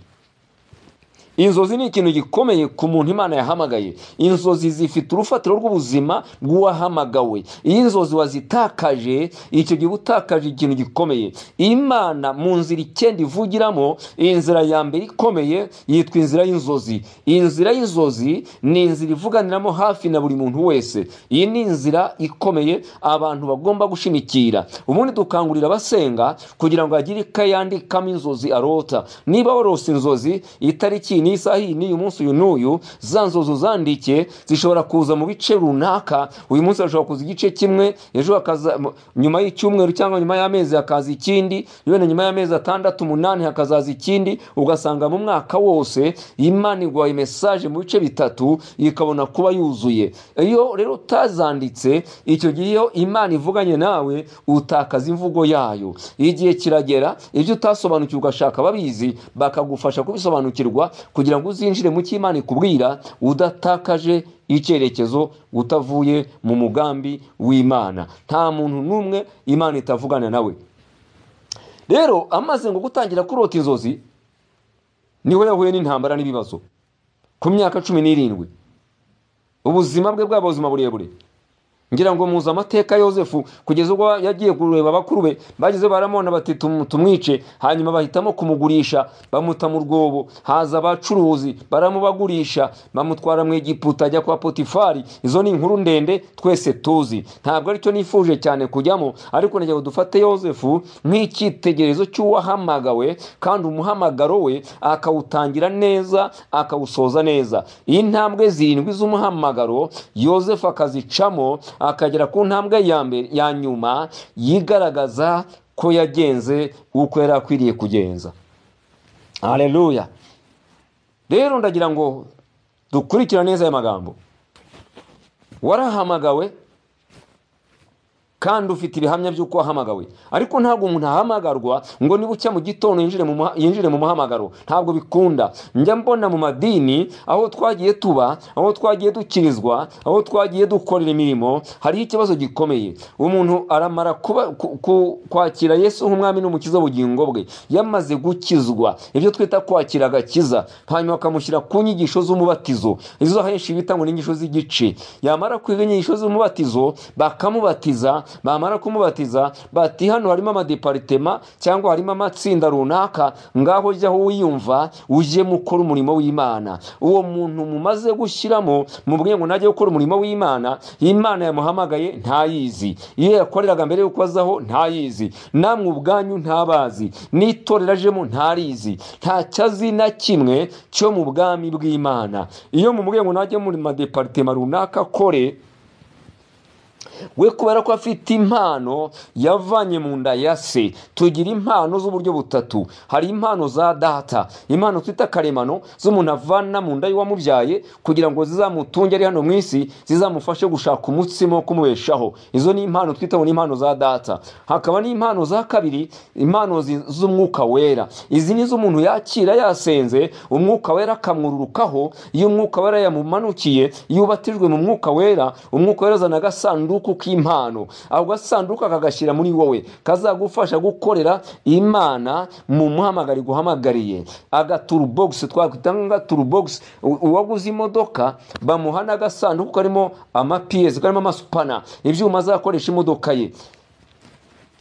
A: Inzozi ni ikintu gikomeye ku muntu Imana yahamagaye. Inzozi zifite urufatiro rw'ubuzima bw'uwahamagawe. Iyo inzozi wazitakaje, icyo gihe utakaje ikintu gikomeye. Imana mu nzira 9 ivugiramo, inzira ya mbere ikomeye yitwa inzira y'inzozi. Inzira y'inzozi ni inzira ivuganiramo hafi na buri muntu wese. Iyi ni inzira ikomeye abantu bagomba gushimikira. Ubundi dukangurira abasenga kugira ngo agire ikaye yandikamo inzozi arota. Niba warose inzozi itariki n'isaha iyi n'uyu munsi uyu n'uyu, za nzozi uzandike, zishobora kuza mu bice runaka. Uyu munsi hashobora kuza igice kimwe, ejo hakaza nyuma y'icyumweru cyangwa nyuma y'amezi hakaza ikindi, wenda nyuma y'amezi 6 8 hakazaza ikindi, ugasanga mu mwaka wose Imana iguhaye message mu bice 3 ikabona kuba yuzuye. Iyo rero utazanditse, icyo gihe iyo Imana ivuganye nawe utakaza imvugo yayo. Igihe kiragera ibyo utasobanukiwe ugashaka ababizi bakagufasha kubisobanukirwa, kugira ngo uzinjire mu cyo Imana ikubwira udatakaje icyerekezo, utavuye mu mugambi w'Imana. Nta muntu n'umwe Imana itavugana nawe. Rero amaze ngo gutangira kurota inzozi, niho yahuye n'intambara n'ibibazo. Ku myaka 17 ubuzima bwe bwaba ubuzima burebure. Ngira ngo muzi amateka Yosefu, kugeza ubwo yagiye kureba bakuru be, bagize baramona bati tumwice, hanyuma bahitamo kumugurisha, bamuta mu rwobo, haza abacuruzi baramubagurisha, bamutwara mu Egiputa ajya kwa Potifari. Izo ni inkuru ndende twese tuzi, ntabwo aricyo nifuje cyane kujyamo, ariko nagira ngo dufate Yosefu nk'icyitegererezo cy'uwahamagawe, kandi umuhamagaro we akawutangira neza akawusoza neza. Intambwe 7 z'umuhamagaro Yosefu akazicamo, akagera ku ntambwe ya mbere ya nyuma yigaragaza ko yagenze uko yari akwiriye kugenza. Haleluya. Rero ndagira ngo dukurikira neza aya magambo. Warahamagawe kandi ufite ibihamya by'uko wahamagawe, ariko ntabwo umuntu ahamagarwa ngo niba ucya mu gitondo yinjire mu muhamagaro, ntabwo bikunda. Njya mbona mu madini aho twagiye tuba, aho twagiye dukirizwa, aho twagiye dukorera imirimo, hariho ikibazo gikomeye. Umuntu aramara kuba kwakira Yesu nk'umwami n'umukiza w'ubugingo bwe, yamaze gukizwa, ibyo twita kwakira agakiza, hanyuma bakamushyira ku nyigisho z'umubatizo, izo ahenshi bita ngo n'inyigisho z'igice. Yamara kwiga inyigisho z'umubatizo bakamubatiza, bamara kumubatiza bati hano harimo amadepartema cyangwa harimo amatsinda runaka, ngaho jyaho wiyumva uje mukora umurimo w'Imana. Uwo muntu mumaze gushyiramo mubwiye ngo najye gukora umurimo w'Imana, Imana yamuhamagaye ntayizi, iyo yakoreraga mbere yuko azaho ntayizi, namwe ubwanyu ntabazi, n'itorero ajemo ntarizi, ntacyo azi na kimwe cyo mu bwami bw'Imana. Iyo mumubwiye ngo najye muri madepartema runaka kore, we kubera ko afite impano yavanye mu nda ya se. Tugira impano z'uburyo butatu. Hari impano za data, impano twita karemano z'umuntu avana mu nda y'uwamubyaye kugira ngo zizamutunge ari hano mu isi, zizamufashe gushaka umutsima wo kumubeshaho. Izo ni impano twita ngo ni impano za data. Hakaba n'impano za kabiri, impano z'umwuka wera. Izi ni z'umuntu yakira yasenze, umwuka wera akamwururukaho. Iyo umwuka wera yamumanukiye, iyo ubatijwe mu mwuka wera, umwuka wera azana agasanduku k'impano. Ako gasanduku akagashyira muri wowe, kazagufasha gukorera Imana mu muhamagaro iguhamagariye. Agaturubox twakwita nk'agaturubox, uwaguze imodoka bamuha n'agasanduku karimo amapiyesi, karimo amasupana, ibyuma azakoresha imodoka ye.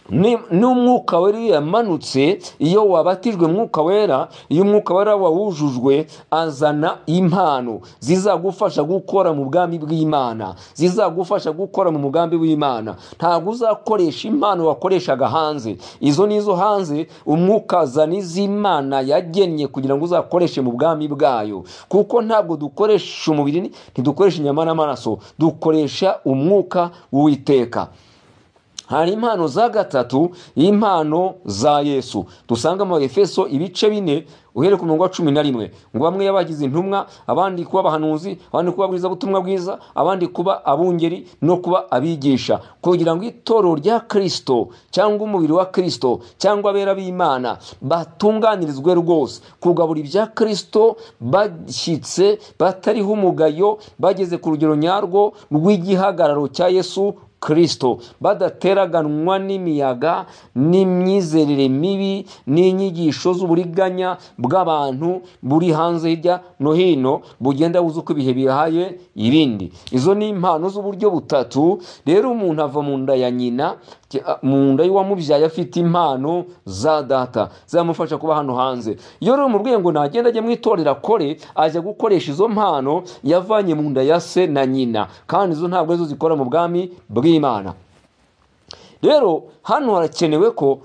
A: N'umwuka wera iyo yamanutse, iyo wabatijwe mwuka wera, iyo umwuka wera wawujujwe, azana impano zizagufasha gukora mu bwami bw'Imana, zizagufasha gukora mu mugambi w'Imana. Ntabwo uzakoresha impano wakoreshaga hanze, izo nizo hanze. Umwuka azana iz'Imana yagennye kugira ngo uzakoreshe mu bwami bwayo, kuko ntabwo dukoresha umubiri, ntidukoresha inyama n'amaraso, dukoresha umwuka w'Uwiteka. Hari impano za gatatu, impano za Yesu dusanga mu Efeso ibice 4 uhereye ku murongo wa 11, ngo bamwe yabagize intumwa, abandi kuba abahanuzi, abandi kuba ababwirizabutumwa bwiza, abandi kuba abungeri no kuba abigisha, kugira ngo itorero rya Kristo cyangwa umubiri wa Kristo cyangwa abera b'Imana batunganirizwe rwose kugabura ibya Kristo bashyitse, batariho umugayo, bageze ku rugero nyarwo rw'igihagararo cya Yesu Kristo, badateraganwa n'imiyaga n'imyizerere mibi n'inyigisho z'uburiganya bw'abantu buri hanze hirya no hino, bugenda buza uko ibihe bihaye ibindi. Izo ni impano z'uburyo butatu. Rero umuntu ava mu nda ya nyina, mu nda y'uwamubyaye, afite impano za data zamufasha kuba hano hanze. Iyo rero umubwiye ngo nagenda ajye mu itorero akore, ajya gukoresha izo mpano yavanye mu nda ya se na nyina, kandi izo ntabwo arizo zikora mu bwami bw'Imana. Rero hano harakenewe ko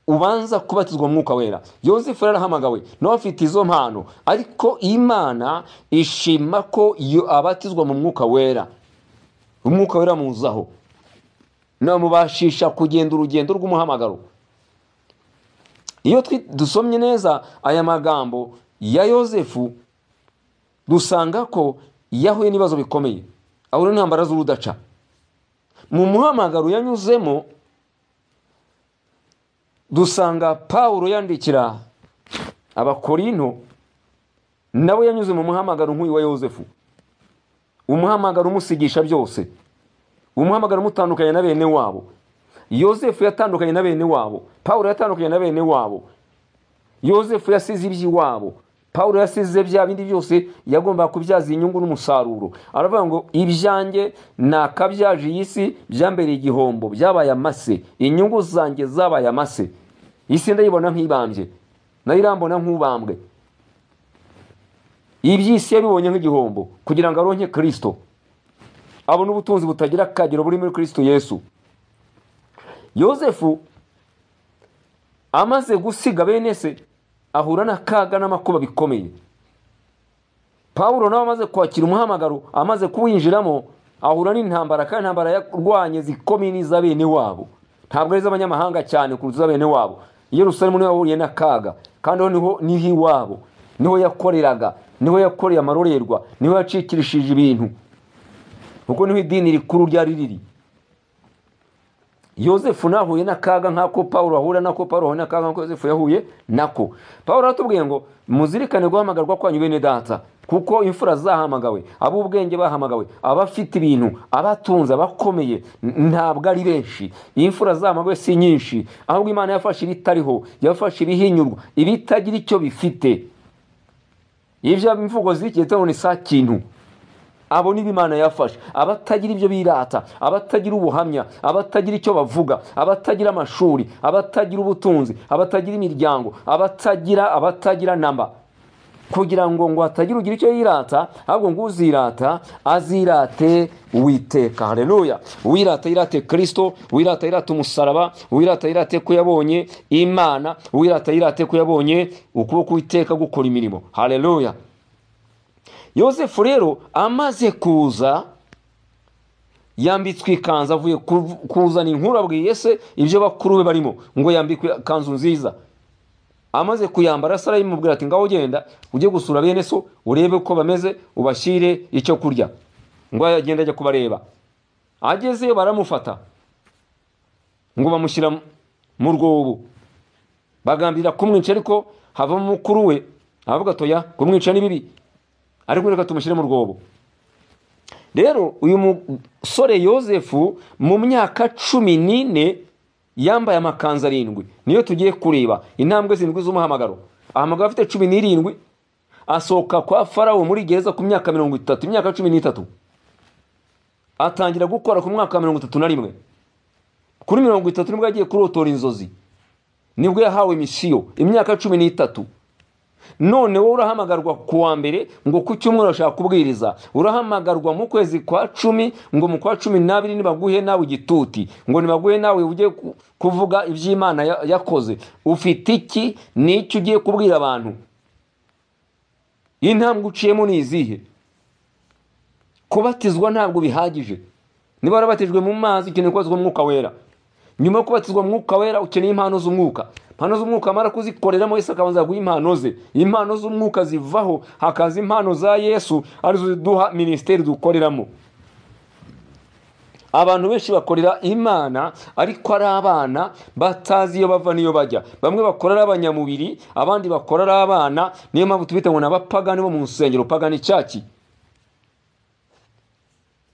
A: ubanza kubatizwa mwuka wera. Yosefu yarahamagawe nawe afite izo mpano, ariko Imana ishima ko iyo abatizwa mu mwuka wera, umwuka wera muzaho namubashisha kugenda urugendo rw'umuhamagaro. Iyo dusomye neza aya magambo ya Yosefu, dusanga ko yahuye n'ibibazo bikomeye, ahura n'intambara z'urudaca. Mu muhamagaro yanyuzemo, dusanga Pawulo yandikira Abakorinto, nawe yanyuze mu muhamagaro nk'uyu wa Yosefu, umuhamagaro umusigisha byose, umuhamagaro umutandukanye na bene wabo. Yosefu yatandukanye na bene wabo, Pawulo yatandukanye na bene wabo. Yosefu yasize iby'iwabo, Pawulo yasize bya bindi byose yagombaga kubyaza inyungu n'umusaruro. Aravuga ngo ibyanjye nakabyaje iyi si byambereye igihombo, byabaye amase, inyungu zanjye zabaye amase, isi ndayibona nk'ibambye, nayo irambona nk'ubambwe. Iby'isi yabibonye nk'igihombo kugira ngo aronke Kristo, abone ubutunzi butagira akagero buri muri Kristo Yesu. Yosefu amaze gusiga bene se ahura n'akaga n'amakuba bikomeye. Pawulo nawe amaze kwakira umuhamagaro, amaze kuwinjiramo, ahura n'intambara, kandi intambara yarwanye zikomeye n'iza bene wabo, ntabwo ari iz'abanyamahanga cyane kuruta iza bene wabo. Yerusalemu niho yahuriye n'akaga, kandi niho iwabo, niho yakoreraga, niho yakoreye amarorerwa, niho yacikirishije ibintu, kuko niho idini rikuru ryari riri. Yosefu nahuye n'akaga nk'ako Pawulo ahura nako, Pawulo ahuye n'akaga nk'ako Yosefu yahuye nako. Pawulo aratubwiye ngo muzirikane guhamagarwa kwanyu bene data, kuko imfura zahamagawe, ab'ubwenge bahamagawe, abafite ibintu, abatunze, abakomeye ntabwo ari benshi. Imfura zahamagawe si nyinshi, ahubwo Imana yafashe ibitariho, yafashe ibihinyurwa, ibitagira icyo bifite. Ibyo imvugo z'ikihe ni sa kintu. Abo nibo Imana yafashe, abatagira ibyo birata, abatagira ubuhamya, abatagira icyo bavuga, abatagira amashuri, abatagira ubutunzi, abatagira imiryango, abatagira namba, kugira ngo hatagira ugira icyo yirata, ahubwo ngo uzirata azirate Uwiteka. Haleluya! Uwirata yirate Kristo, uwirata yirate umusaraba, uwirata yirate ko yabonye Imana, uwirata yirate ko yabonye ukuboko Uwiteka gukora imirimo. Haleluya! Yosefu rero amaze kuza yambitswe ikanzu, avuye kuzana inkuru abwiye se ibyo bakuru be barimo, ngo yambikwe ikanzu nziza. Amaze kuyambara, Sara yimubwira ati ngaho genda ujye gusura bene so, urebe uko bameze, ubashyire icyo kurya. Ngo agenda ajya kubareba, agezeyo baramufata ngo bamushyira mu rwobo, bagambira kumwica, ariko havamo mukuru we avuga atoya kumwica ni bibi, ariko reka tumushyire mu rwobo. Rero uyu musore Yosefu mu myaka 14 yambaye amakanzu 7, niyo tugiye kureba intambwe 7 z'umuhamagaro. Ahamagara afite 17, asohoka kwa Farawo muri gereza ku myaka 30, imyaka 13, atangira gukora ku mwaka 31. Kuri 30 nibwo yagiye kurotora inzozi, nibwo yahawe misiyo, imyaka 13. None wowe urahamagarwa ku wa mbere ngo ku cyumweru urashaka kubwiriza, urahamagarwa mu kwezi kwa 10 ngo mu kwa 12 nibaguhe nawe igituti, ngo nibaguhe nawe ujye kuvuga iby'Imana yakoze. Ufite iki? N'icyo ugiye kubwira abantu? Intambwe uciyemo ni izihe? Kubatizwa ntabwo bihagije. Niba warabatijwe mu mazi ukeneye kubatizwa mu Mwuka Wera. Nyuma yo kubatizwa mu Mwuka Wera ukeneye impano z'umwuka. Impano z'umwuka amara kuzikoreramo Yesu akabanza guha impano ze. Impano z'umwuka zivaho hakaza impano za Yesu, arizo ziduha minisiteri dukoreramo. Abantu benshi bakorera Imana ariko ari abana batazi iyo bava n'iyo bajya. Bamwe bakora ari abanyamubiri, abandi bakora ari abana. Niyo mpamvu tubita ngo n'abapagani bo mu nsengero, pagani cyaki.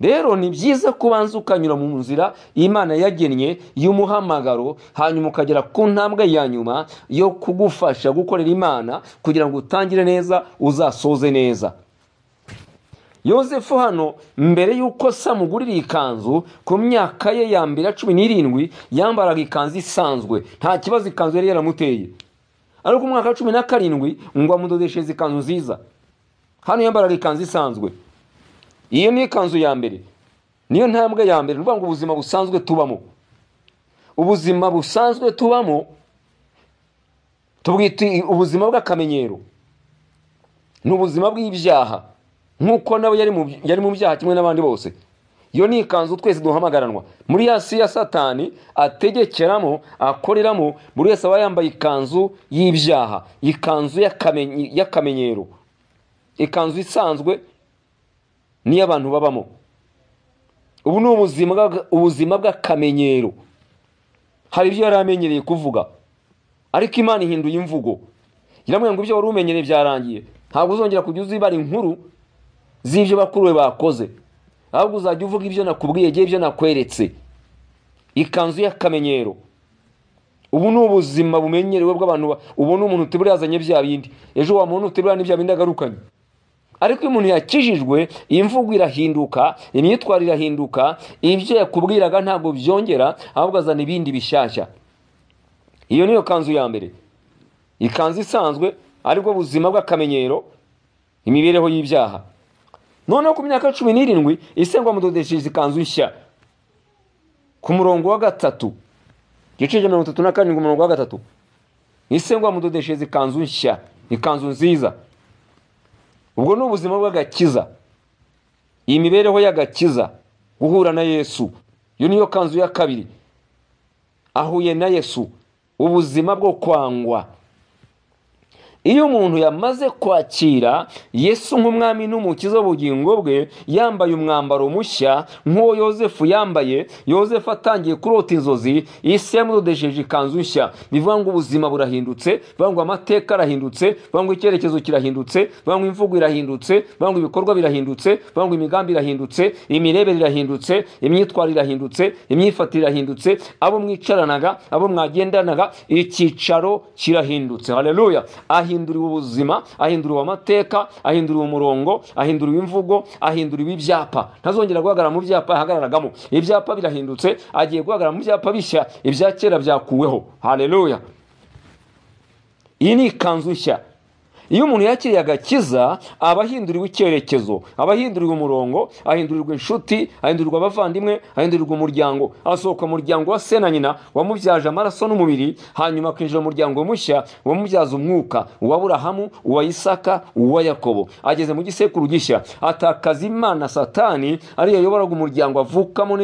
A: Rero ni byiza kubanza ukanyura mu nzira Imana yagennye y'umuhamagaro, hanyuma ukagera ku ntambwe ya nyuma yo kugufasha gukorera Imana kugira ngo utangire neza uzasoze neza. Yosefu hano mbere y'uko samugurira ikanzu, ku myaka ye ya mbere ya 17 yambaraga ikanzu isanzwe, nta kibazo ikanzu yari yaramuteye. Ariko umwaka wa 17 ngo amudodeshereze ikanzu nziza. Hano yambaraga ikanzu isanzwe. Iyo ni ikanzu ya mbere, niyo ntambwe ya mbere. Nuvuga ngo ubuzima busanzwe tubamo, ubuzima busanzwe tubamo tubwita ubuzima bw'akamenyero, ni ubuzima bw'ibyaha, nk'uko nawe yari mu byaha kimwe n'abandi bose. Iyo ni ikanzu twese duhamagaranwa muri ya si ya Satani ategekeramo, akoreramo. Buri wese aba yambaye ikanzu y'ibyaha, ikanzu y'akamenyero, ikanzu isanzwe niyo abantu babamo. Ubu ni ubuzima bw'akamenyero. Hari ibyo yari amenyereye kuvuga, ariko Imana ihinduye imvugo. Iramubwira ngo ibyo wari umenyereye byarangiye, ntabwo uzongera kujya uzibara inkuru z'ibyo bakuru be bakoze, ahubwo uzajya uvuga ibyo nakubwiye, ibyo nakweretse. Ikanzu y'akamenyero. Ubu ni ubuzima bumenyerewe bw'abantu. Ubona umuntu utibura yazanye bya bindi, ejo wa muntu utibura n'ibya bindi agarukanye. Ariko iyo umuntu yakijijwe, imvugo irahinduka, imyitwarire irahinduka, ibyo yakubwiraga ntabwo byongera, ahubwo azana ibindi bishyashya. Iyo niyo kanzu ya mbere, ikanzu isanzwe, aribwo buzima bw'akamenyero, imibereho y'ibyaha. Noneho ku myaka 17 ise ngo amudodeshereze ikanzu nshya. Ku murongo wa 3, igice cya 37 umurongo wa 3, ise ngo amudodeshereze ikanzu nshya, ikanzu nziza. Ubwo ni ubuzima bw'agakiza, iyi mibereho y'agakiza, guhura na Yesu. Iyo niyo kanzu ya kabiri, ahuye na Yesu, ubuzima bwo kwangwa. Iyo umuntu yamaze kwakira Yesu nk'umwami n'umukiza w'ubugingo bwe, yambaye umwambaro mushya nk'uwo Yosefu yambaye. Yosefu atangiye kurota inzozi, isi yamudodesheje ikanzu nshya. Bivuga ngo ubuzima burahindutse, bivuga ngo amateka arahindutse, bivuga ngo icyerekezo kirahindutse, bivuga ngo imvugo irahindutse, bivuga ngo ibikorwa birahindutse, bivuga ngo imigambi irahindutse, imirebere irahindutse, imyitwarire irahindutse, imyifatire irahindutse, abo mwicaranaga, abo mwagendanaga, icyicaro kirahindutse. Haleluya! Ahinduriwe ubuzima, ahinduriwe amateka, ahinduriwe umurongo, ahinduriwe imvugo, ahinduriwe ibyapa. Ntazongera guhagarara mu byapa yahagararagamo. Ibyapa birahindutse, agiye guhagarara mu byapa bishya, ibya kera byakuweho. Haleluya! Iyi ni ikanzu nshya. Iyo umuntu yakiriye agakiza, aba ahinduriwe icyerekezo, aba ahinduriwe umurongo, ahindurirwa inshuti, ahindurirwa abavandimwe, ahindurirwa umuryango. Asohoka mu muryango wa se na nyina wamubyaje amaraso n'umubiri, hanyuma akinjira mu muryango mushya wamubyaza umwuka, uwa Aburahamu, uwa Isaka, uwa Yakobo. Ageze mu gisekuru gishya, atakaza Imana Satani ariyo yayoboraga umuryango avukamo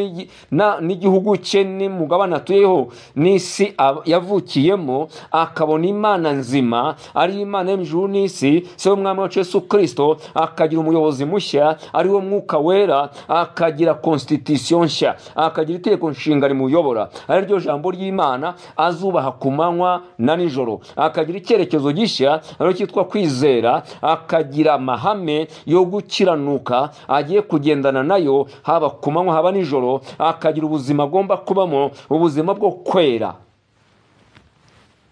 A: n'igihugu cye n'umugabane atuyeho n'isi yavukiyemo, akabona Imana nzima ari Imana y'ijuru n'isi, se w'umwami wacu Yesu Kristo, akagira umuyobozi mushya ari wo Mwuka Wera, akagira constitution nshya, akagira itegeko nshinga rimuyobora ari ryo jambo ry'Imana azubaha ku manywa na nijoro, akagira icyerekezo gishya ari cyitwa kwizera, akagira amahame yo gukiranuka agiye kugendana nayo haba ku manywa haba nijoro, akagira ubuzima agomba kubamo, ubuzima bwo kwera.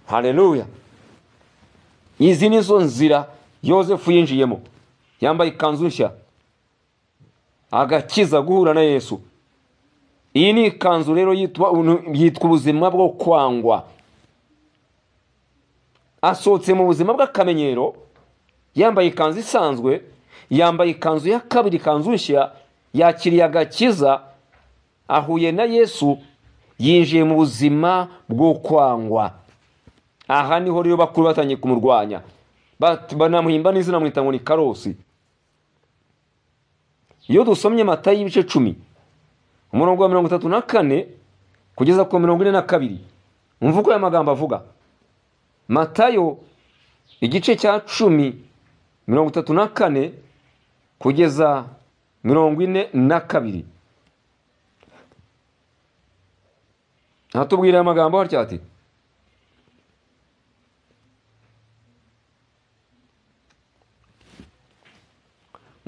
A: Haleluya! Izi nizo nzira Yosefu yinjiyemo. Yambaye ikanzu nshya, agakiza, guhura na Yesu. Iyi ni ikanzu rero yitwa ubuzima bwo kwangwa. Asohotse mu buzima bw'akamenyero, yambaye ikanzu isanzwe, yambaye ikanzu ya kabiri, ikanzu nshya, yakiriye agakiza, ahuye na Yesu, yinjiye mu buzima bwo kwangwa. Aha niho rero bakuru batangiye kumurwanya, banamuhimba n'izina mwita ngo ni Karosi. Iyo dusomye Matayo ibice 10 umurongo wa 34 kugeza ku 42, umva uko aya magambo avuga. Matayo igice cya 10 34 kugeza 42, hatubwira amagambo atya ati: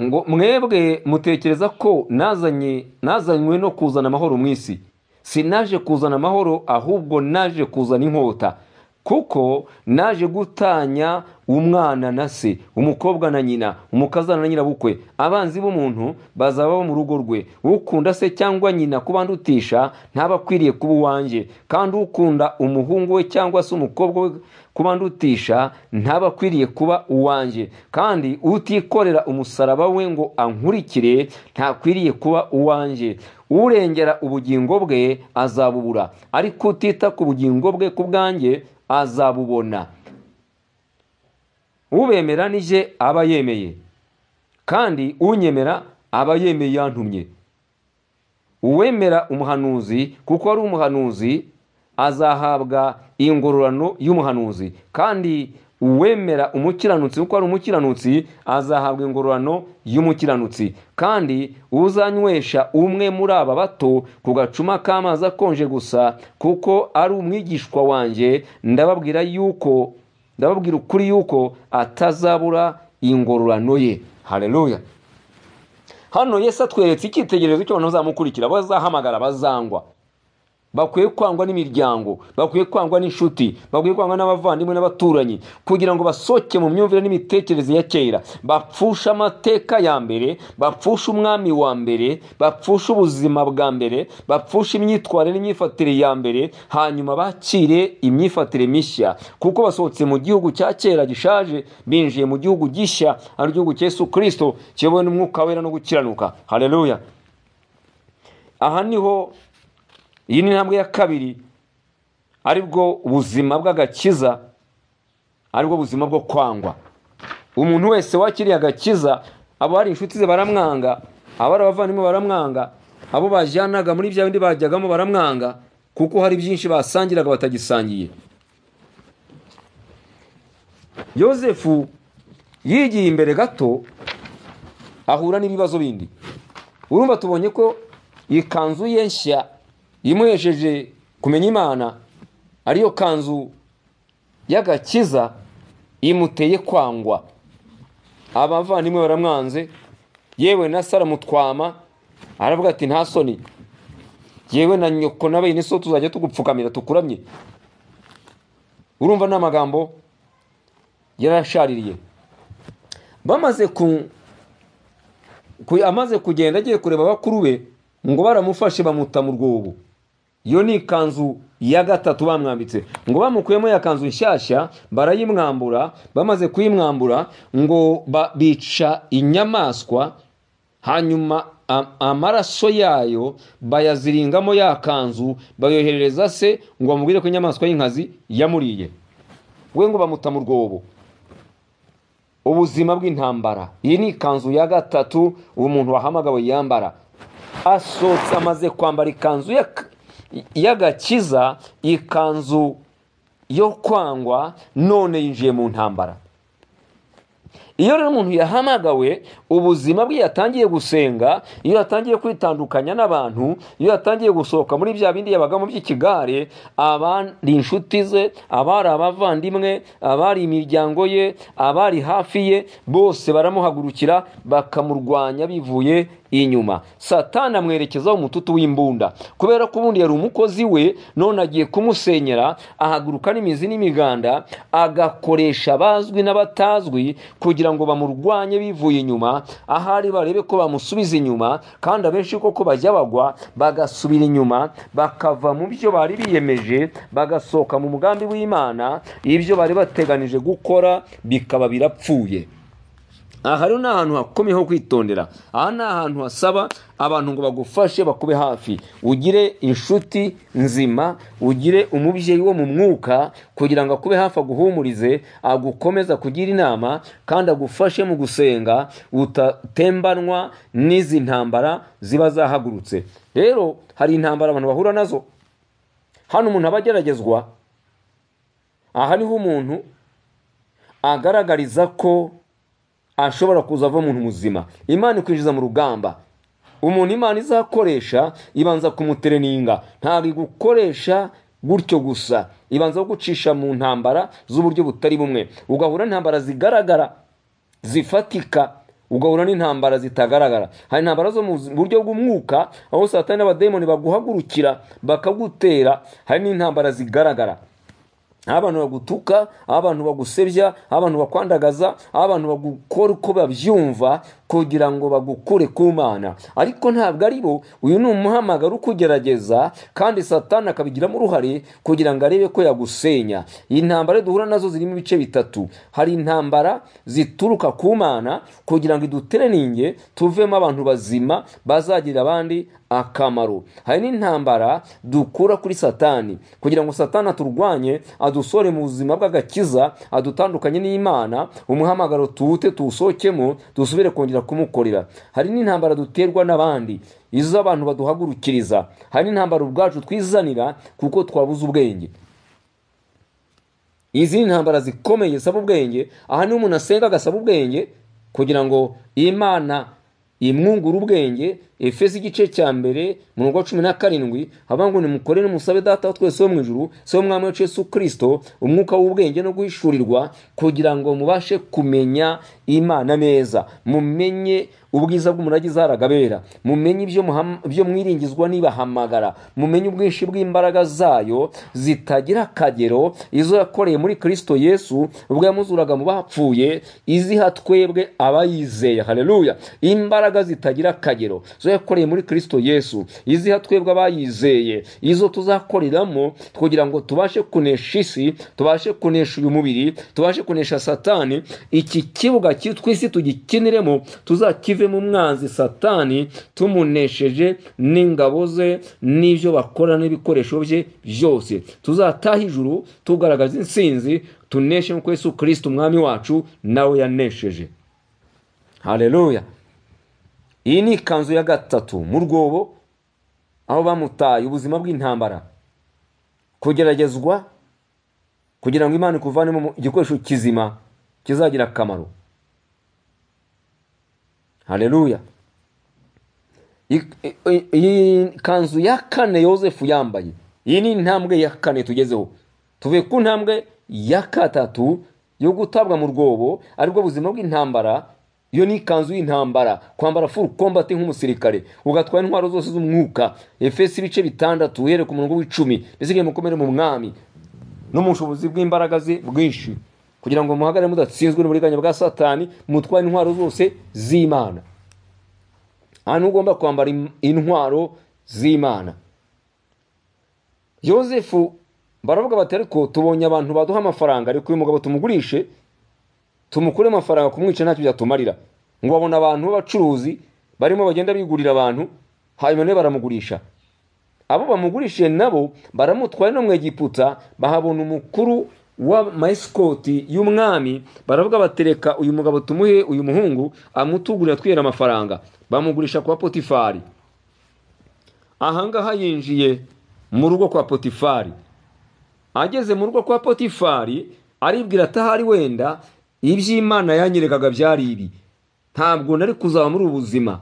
A: ngo mwebwe mutekereza ko nazanywe no kuzana amahoro mu isi. Sinaje kuzana amahoro, ahubwo naje kuzana inkota. Kuko naje gutanya umwana na se, umukobwa na nyina, umukazana na nyirabukwe. Abanzi b'umuntu bazaba mu rugo rwe. Ukunda se cyangwa nyina kubandutisha ntaba akwiriye kuba uwanjye, kandi ukunda umuhungu we cyangwa se umukobwa we kubandutisha ntaba akwiriye kuba uwanjye, kandi utikorera umusaraba we ngo ankurikire ntakwiriye kuba uwanjye. Urengera ubugingo bwe azabubura, ariko utita ku bugingo bwe ku bwanjye azabubona. Ubemera nije aba yemeye, kandi unyemera aba yemeye yantumye. Uwemera umuhanuzi kuko ari umuhanuzi azahabwa ingororano y'umuhanuzi, kandi uwemera umukiranutsi kuko ari umukiranutsi azahabwa ingororano y'umukiranutsi. Kandi uzanywesha umwe muri aba bato ku gacuma k'amazi akonje gusa kuko ari umwigishwa wanjye, ndababwira ukuri yuko atazabura ingororano ye. Haleluya. Hano Yesu atweretse icyitegererezo cy'abantu bazamukurikira, bazahamagara, bazangwa. Bakwiye kwangwa n'imiryango, bakwiye kwangwa n'inshuti, bakwiye kwangwa n'abavandimwe n'abaturanyi, kugira ngo basohoke mu myumvire n'imitekerereze ya kera, bapfushe amateka ya mbere, bapfushe umwami wa mbere, bapfushe ubuzima bwa mbere, bapfushe imyitwarire n'imyifatire ya mbere, hanyuma bakire imyifatire mishya. Kuko basohotse mu gihugu cya kera gishaje, binjiye mu gihugu gishya, ari igihugu cya Yesu Kristo kiyobowe n'Umwuka Wera no gukiranuka. Haleluya. Aha niho iyi ni intambwe ya kabiri, aribwo ubuzima bw'agakiza, aribwo buzima bwo kwangwa. Umuntu wese wakiriye agakiza, abo ari inshuti ze baramwanga, abo ari abavandimwe baramwanga, abo bajyanaga muri bya bindi bajyagamo baramwanga, kuko hari byinshi basangiraga batagisangiye. Yosefu yigiye imbere gato ahura n'ibibazo bindi. Urumva tubonye ko ikanzu ye nshya imuhesheje kumenya Imana, ariyo kanzu y'agakiza, imuteye kwangwa. Abavandimwe baramwanze, yewe na Sara mutwama aravuga ati nta soni, yewe na nyoko na bene so tuzajya tugupfukamira tukuramye. Urumva n'amagambo yarashaririye. Amaze kugenda agiye kureba bakuru be, ngo baramufashe bamuta mu rwobo. Iyo ni ikanzu ya gatatu bamwambitse. Ngo bamukuyemo ya kanzu nshyashya barayimwambura, bamaze kuyimwambura ngo bica inyamaswa, hanyuma amaraso yayo bayaziringamo ya kanzu, bayoherereza se ngo bamubwire ko inyamaswa y'inkazi yamuriye. We ngo bamuta mu rwobo. Ubuzima bw'intambara. Iyi ni ikanzu ya gatatu umuntu wahamagawe yambara. Asohotse amaze kwambara ikanzu y'agakiza, ikanzu yo kwangwa, none yinjiye mu ntambara. Iyo rero umuntu yahamagawe, ubuzima bwe yatangiye gusenga, iyo yatangiye kwitandukanya n'abantu, iyo yatangiye gusohoka muri bya bindi yabagamo by'ikigare, abari inshuti ze, abari abavandimwe, abari imiryango ye, abari hafi ye, bose baramuhagurukira bakamurwanya bivuye inyuma. Satani amwerekezaho umututu w'imbunda, kubera ko ubundi yari umukozi we, none agiye kumusenyera. Ahaguruka n'imizi n'imiganda, agakoresha abazwi n'abatazwi kugira kugira ngo bamurwanye bivuye inyuma, ahari barebe ko bamusubiza inyuma. Kandi abenshi koko bajya bagwa bagasubira inyuma, bakava mu byo bari biyemeje, bagasohoka mu mugambi w'Imana, ibyo bari bateganije gukora bikaba birapfuye. Aha rero ni ahantu hakomeye ho kwitondera. Aha ni ahantu hasaba abantu ngo bagufashe, bakube hafi, ugire inshuti nzima, ugire umubyeyi wo mu mwuka kugira ngo akube hafi, aguhumurize, agukomeza kugira inama, kandi agufashe mu gusenga, utatembanwa n'izi ntambara ziba zahagurutse. Rero hari intambara abantu bahura nazo. Hano umuntu aba ageragezwa. Aha niho umuntu agaragariza ko ashobora kuza ava umuntu muzima. Imana ikwinjiza mu rugamba. Umuntu Imana izakoresha ibanza kumutereninga, ntabwo igukoresha gutyo gusa, ibanza kugucisha mu ntambara z'uburyo butari bumwe, ugahura n'intambara zigaragara zifatika, ugahura n'intambara zitagaragara. Hari intambara zo mu buryo bw'umwuka, aho Satani n'abademoni baguhagurukira bakagutera. Hari n'intambara zigaragara, aho abantu bagutuka, aho abantu bagusebya, aho abantu bakwandagaza, aho abantu bagukora uko babyumva kugira ngo bagukure ku Mana. Ariko ntabwo ari bo. Uyu ni umuhamagaro ukugerageza, kandi Satani akabigiramo uruhare kugira ngo arebe ko yagusenya. Iyi ntambara duhura nazo zirimo ibice bitatu. Hari intambara zituruka ku Mana kugira ngo idutereninge tuvemo abantu bazima bazagirira abandi akamaro. Hari n'intambara dukura kuri Satani kugira ngo Satani aturwanye, adusore mu buzima bw'agakiza, adutandukanye n'Imana, umuhamagaro tuwute tuwusohokemo, dusubire kongera kumukorera. Hari n'intambara duterwa n'abandi, izo abantu baduhagurukiriza. Hari n'intambara ubwacu twizanira kuko twabuze ubwenge. Izi ni intambara zikomeye zisaba ubwenge. Aha niho umuntu asenga agasaba ubwenge kugira ngo Imana imwungura ubwenge. Efesi igice cya 1 murongo wa 17 havuga ngo nimukore n'umusabe Data wa twese wo mu ijuru, se w'Umwami wacu Yesu Kristo, umwuka w'ubwenge no guhishurirwa, kugira ngo mubashe kumenya Imana neza, mumenye ubwiza bw'umurage izaragabera, mumenye ibyo mwiringizwa nibahamagara, mumenye ubwinshi bw'imbaraga zayo zitagira akagero, izo yakoreye muri Kristo Yesu ubwo yamuzuraga mu bapfuye, iziha twebwe abayizeye. Haleluya! Imbaraga zitagira akagero zo yakoreye muri Kristo Yesu, iziha twebwe abayizeye, izo tuzakoreramo kugira ngo tubashe kunesha isi, tubashe kunesha uyu mubiri, tubashe kunesha Satani. Iki kibuga cyitwa isi tugikiniremo, tuzakive mu mwanzi Satani tumunesheje n'ingabo ze n'ibyo bakora n'ibikoresho bye byose. Tuzataha ijuru tugaragaza intsinzi, tuneshe nk'uko Yesu Kristo umwami wacu nawe yanesheje. Haleluya! Iyi ni ikanzu ya gatatu mu rwobo, aho bamutaye, ubuzima bw'intambara, kugeragezwa kugira ngo Imana ikuvanemo igikoresho kizima kizagira akamaro. Haleluya! Iyi kanzu ya kane Yosefu yambaye, iyi ni intambwe ya kane tugezeho. Tuvuye ku ntambwe ya gatatu yo gutabwa mu rwobo, aribwo buzima bw'intambara. Iyo ni ikanzu y'intambara, kwambara full combat nk'umusirikare, ugatwara intwaro zose z'umwuka. Efesi ibice 6 uhereye ku murongo w'10, mbese mukomere mu mwami no mu bushobozi bw'imbaraga ze bwinshi, kugira ngo muhagarare mudatsinzwe n'uburiganya bwa Satani, mutware intwaro zose z'Imana. Hano ugomba kwambara intwaro z'Imana. Yosefu baravuga bati ariko tubonye abantu baduha amafaranga, ariko uyu mugabo tumugurishe, tumukure amafaranga, kumwica ntacyo byatumarira. Ngo babona abantu b'abacuruzi barimo bagenda bigurira abantu, hanyuma ne baramugurisha. Abo bamugurishije nabo baramutwaye no mu Egiputa, bahabona umukuru wa maesikoti y'umwami, baravuga batereka uyu mugabo tumuhe uyu muhungu amutugurira twihera amafaranga. Bamugurisha kwa Potifari. Ahangaha yinjiye mu rugo kwa Potifari. Ageze mu rugo kwa Potifari aribwira atahari wenda iby'Imana yanyerekaga byari ibi, ntabwo nari kuzaba muri ubuzima.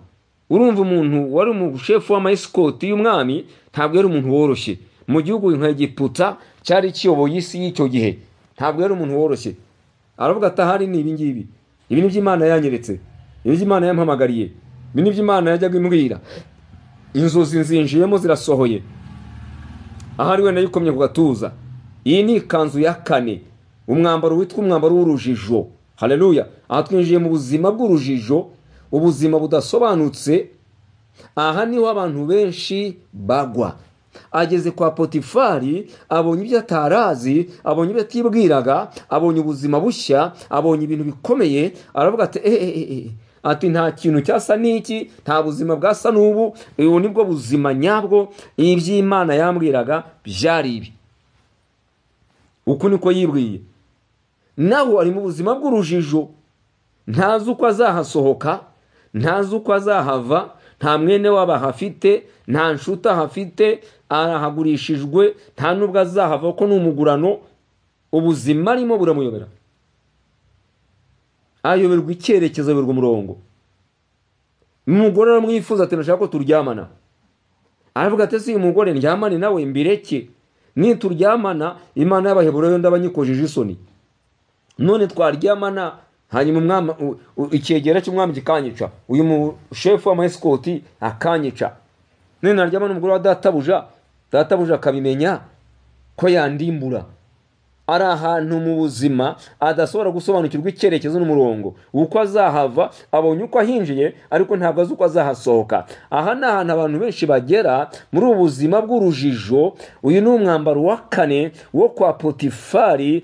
A: Urumva umuntu wari umushefu w'amaesikoti y'umwami ntabwo yari umuntu woroshye mu gihugu nka Egiputa cyari kiyoboye isi y'icyo gihe, ntabwo yari umuntu woroshye. Aravuga atahari ni ibi ngibi, ibi ni by'Imana yanyeretse, ibi by'Imana yampamagariye, ibi ni by'Imana yajyaga imbwira, inzozi nzinjiyemo zirasohoye. Ahari wenda yikomye ku gatuza. Iyi ni ikanzu ya kane, umwambaro witwa umwambaro w'urujijo. Haleluya. Aha twinjiye mu buzima bw'urujijo, ubuzima budasobanutse. Aha niho abantu benshi bagwa. Ageze kwa Potifari, abonye ibyo atarazi, abonye ibyo atibwiraga, abonye ubuzima bushya, abonye ibintu bikomeye, aravuga ati ati nta kintu cyasa n'iki, nta buzima bwasa n'ubu, ubu nibwo buzima nyabwo, iby'Imana yambwiraga byari ibi. Uku niko yibwiye. Nawe ari mu buzima bw'urujijo, ntazi uko azahasohoka, ntazi uko azahava, nta mwene wabo ahafite, nta nshuti ahafite, arahagurishijwe, nta nubwo azahava ko ni umugurano. Ubuzima arimo buramuyobera, ayoberwa icyerekezo, ayoberwa umurongo. Umugore aramwifuza ati ndashaka ko turyamana. Aravuga ati si uyu mugore ndyamane nawe mbireke, nituryamana Imana y'Abaheburayo ndabanyikojije isoni, none twaryamana hanyuma umwami icyegera cy'umwami kikanyica, uyu mushefu w'amaesikoti akanyica, none naryamana n'umugore wa databuja, databuja akabimenya ko yandimbura. Ari ahantu mu buzima adashobora gusobanukirwa icyerekezo n'umurongo, uko azahava. Abonye uko ahinjiye ariko ntabwo azi uko azahasohoka. Aha ni ahantu abantu benshi bagera muri ubu buzima bw'urujijo. Uyu ni umwambaro wa kane wo kwa Potifari,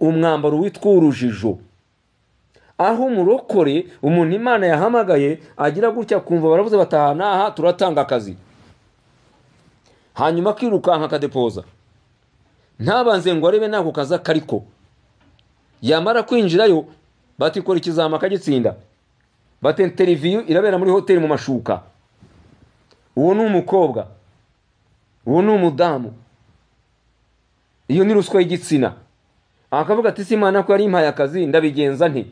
A: umwambaro witwa urujijo, aho umurokore, umuntu Imana yahamagaye, agira gutya kumva baravuze bataha n'aha turatanga akazi, hanyuma akirukanka akadepoza, ntabanze ngo arebe nako kaza kariko. Yamara kwinjirayo batikora ikizama akagitsinda, bati interview irabera muri hoteli mu mashuka. Uwo ni umukobwa, uwo ni umudamu, iyo ni ruswa y'igitsina. Akavuga ati si Imana ko yari impaye akazi ndabigenza nti?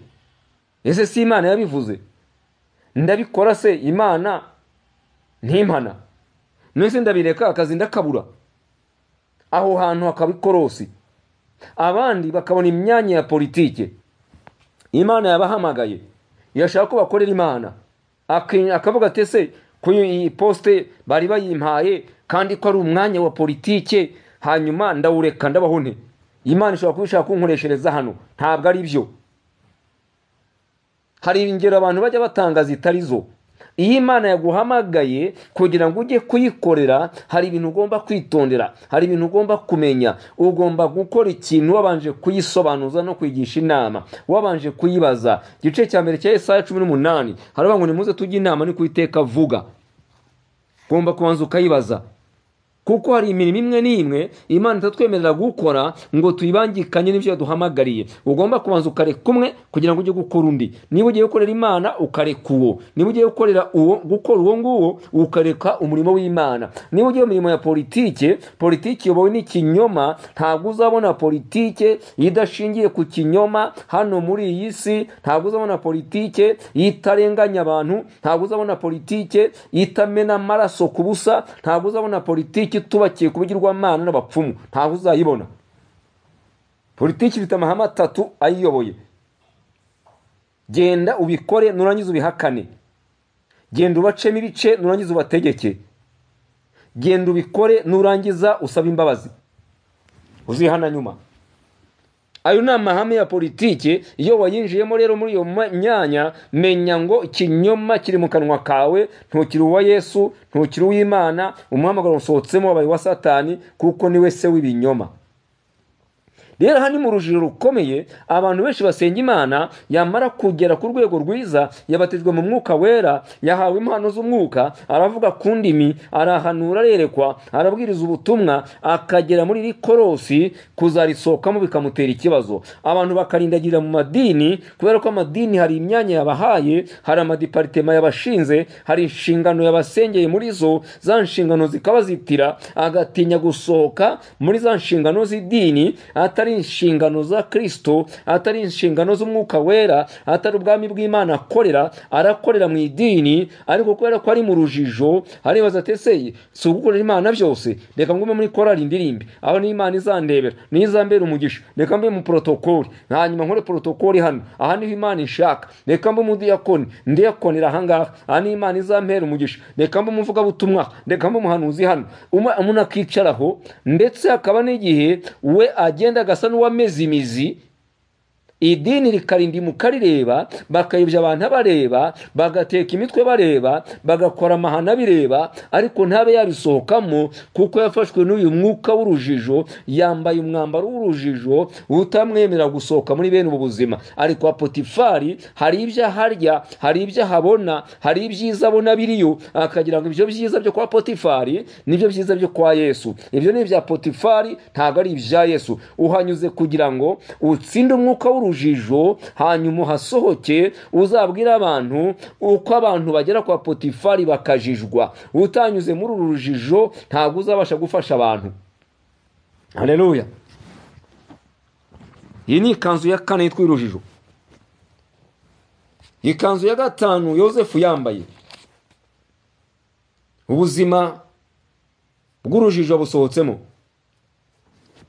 A: Ese si Imana yabivuze? Ndabikora se Imana ntimpana? None ndabireka akazi ndakabura? Aho hantu hakaba ikorosi. Abandi bakabona imyanya ya politike, Imana yabahamagaye, yashaka ko bakorera Imana, akavuga ati ese ko iyi poste bari bayimpaye kandi ko ari umwanya wa politike, hanyuma ndawureka ndabaho nte? Imana ishobora kuba ishaka kunkoreshereza hano. Ntabwo ari byo. Hari ingero abantu bajya batanga zitari zo. Iyo Imana yaguhamagaye kugira ngo ujye kuyikorera, hari ibintu ugomba kwitondera, hari ibintu ugomba kumenya. Ugomba gukora ikintu wabanje kuyisobanuza no kwigisha inama, wabanje kuyibaza. Igice cya mbere cya Yesaya 18 haravuga ngo nimuze tujye inama ni kuiteka vuga. Ugomba kubanza ukayibaza, kuko hari imirimo imwe n'imwe Imana itatwemerera gukora ngo tuyibangikanye n'ibyo yaduhamagariye. Ugomba kubanza ukareka umwe kugira ngo ujye gukora undi. Niba ugiye gukorera Imana ukareka uwo, niba ugiye gukorera uwo, gukora uwo nguwo ukareka umurimo w'Imana. Niba ugiye mu mirimo ya politike, politike iyobowe n'ikinyoma, ntabwo uzabona politike idashingiye ku kinyoma hano muri iyi si, ntabwo uzabona politike itarenganya abantu, ntabwo uzabona politike itamena amaraso ku busa, ntabwo uzabona politike tubakiye kubigirwamana n'abapfumu, ntabwo uzayibona. Politiki ifite amahame atatu ayiyoboye: genda ubikore nurangiza ubihakane, genda ubacemo ibice nurangiza ubategeke, genda ubikore nurangiza usaba imbabazi uzihana nyuma. Ayo ni amahame ya politiki. Iyo wayinjiyemo rero muri iyo myanya, menya ngo ikinyoma kiri mu kanwa kawe, ntukiri uwa Yesu, ntukiri uw'Imana, umuhamagaro usohotsemo wabaye wa Satani, kuko niwe se w'ibinyoma. Rero aha ni mu rujijo rukomeye. Abantu benshi basenga Imana, yamara kugera ku rwego rwiza, yabatijwe mu mwuka wera, yahawe impano z'umwuka, aravuga ku ndimi, arahanura, arerekwa, arabwiriza ubutumwa, akagera muri iri korosi, kuzarisohokamo bikamutera ikibazo. Abantu bakarindagira mu madini, kubera ko amadini hari imyanya yabahaye, hari amadiparitema yabashinze, hari inshingano yabasengeye muri zo, za nshingano zikabazitira, agatinya gusohoka muri za nshingano z'idini, atari inshingano za Kristo, atari inshingano z'umwuka wera, atari ubwami bw'Imana akorera, arakorera mu idini, ariko kubera ko ari mu rujijo, aribaza ati ese si ugukorera Imana byose, reka ngume muri korali indirimbe, aho ni Imana izandebera, ni izambera umugisha, reka mbe mu protokoli, hanyuma nkore protokoli hano, aha niho Imana ishaka, reka mbe umudiyakoni, ndiyakonera aha ngaha, aha ni Imana izampera umugisha, reka mbe umuvugabutumwa, reka mbe umuhanuzi hano. Umuntu akicaraho, ndetse hakaba n'igihe we agenda agasa n'uwameze imizi, Idini rikarindimuka rireba, bakayobya abantu bareba, bagateka imitwe bareba, bagakora amahano bireba, ariko ntabe yabisohokamo kuko yafashwe n'uyu mwuka w'urujijo, yambaye umwambaro w'urujijo utamwemerera gusohoka muri bene ubu buzima. Ariko Potifari hari ibyo aharya, hari ibyo ahabona, hari ibyiza abona biriyo, akagira ngo ibyo byiza byo kwa Potifari nibyo byiza byo kwa Yesu. Ibyo ni ibya Potifari, ntabwo ari ibya Yesu. Uhanyuze kugira ngo utsinde umwuka w'urujijo, hanyuma uhasohoke uzabwira abantu uko abantu bagera kwa Potifari bakajijwa. Utanyuze muri uru rujijo ntabwo uzabasha gufasha abantu. Haleluya. Iyi ni ikanzu ya kane yitwa urujijo. Ikanzu ya gatanu Yosefu yambaye, ubuzima bw'urujijo busohotsemo.